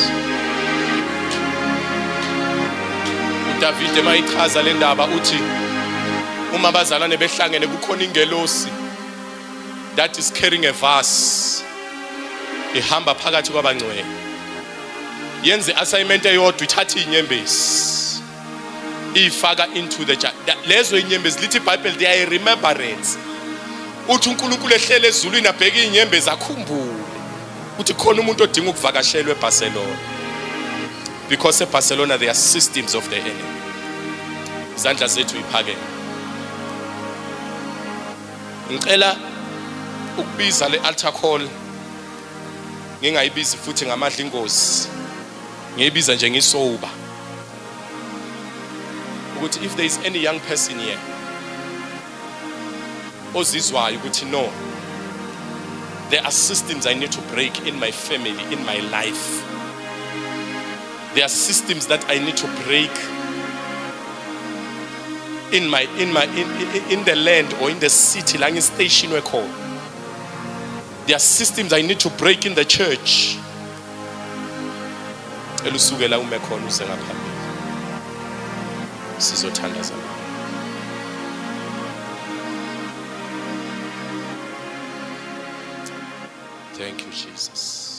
uDavide mayichaza le ndaba uthi uma abazalwane behlangene kukhona ingelosi that is carrying a vase, ihamba phakathi kwabangcwele. Yenze assignment eyodwa, ithathe inyembezi ifaka into the jar. Lezo inyembezi, lithi iBhayibheli, they are a remembrance. Uthi uNkulunkulu ehlele ezulwini abheke inyembezi, akhumbule ukuthi khona umuntu odinga ukuvakashelwa eBarcelona, because eBarcelona there are systems of the enemy. Izandla zethu iphakeme. Ngicela ukubiza le altar call, ngingayibizi futhi ngamadla ingozi, ngiyibiza nje ngisober, ukuthi if there is any young person here ozizwayo ukuthi no, there are systems I need to break in my family, in my life, there are systems that I need to break in my in, in, in the land or in the city la ngistationwe khona, there are systems I need to break in the church, elusukela ume khona uze ngaphambili, sizothandaza nawe. Thank you, Jesus.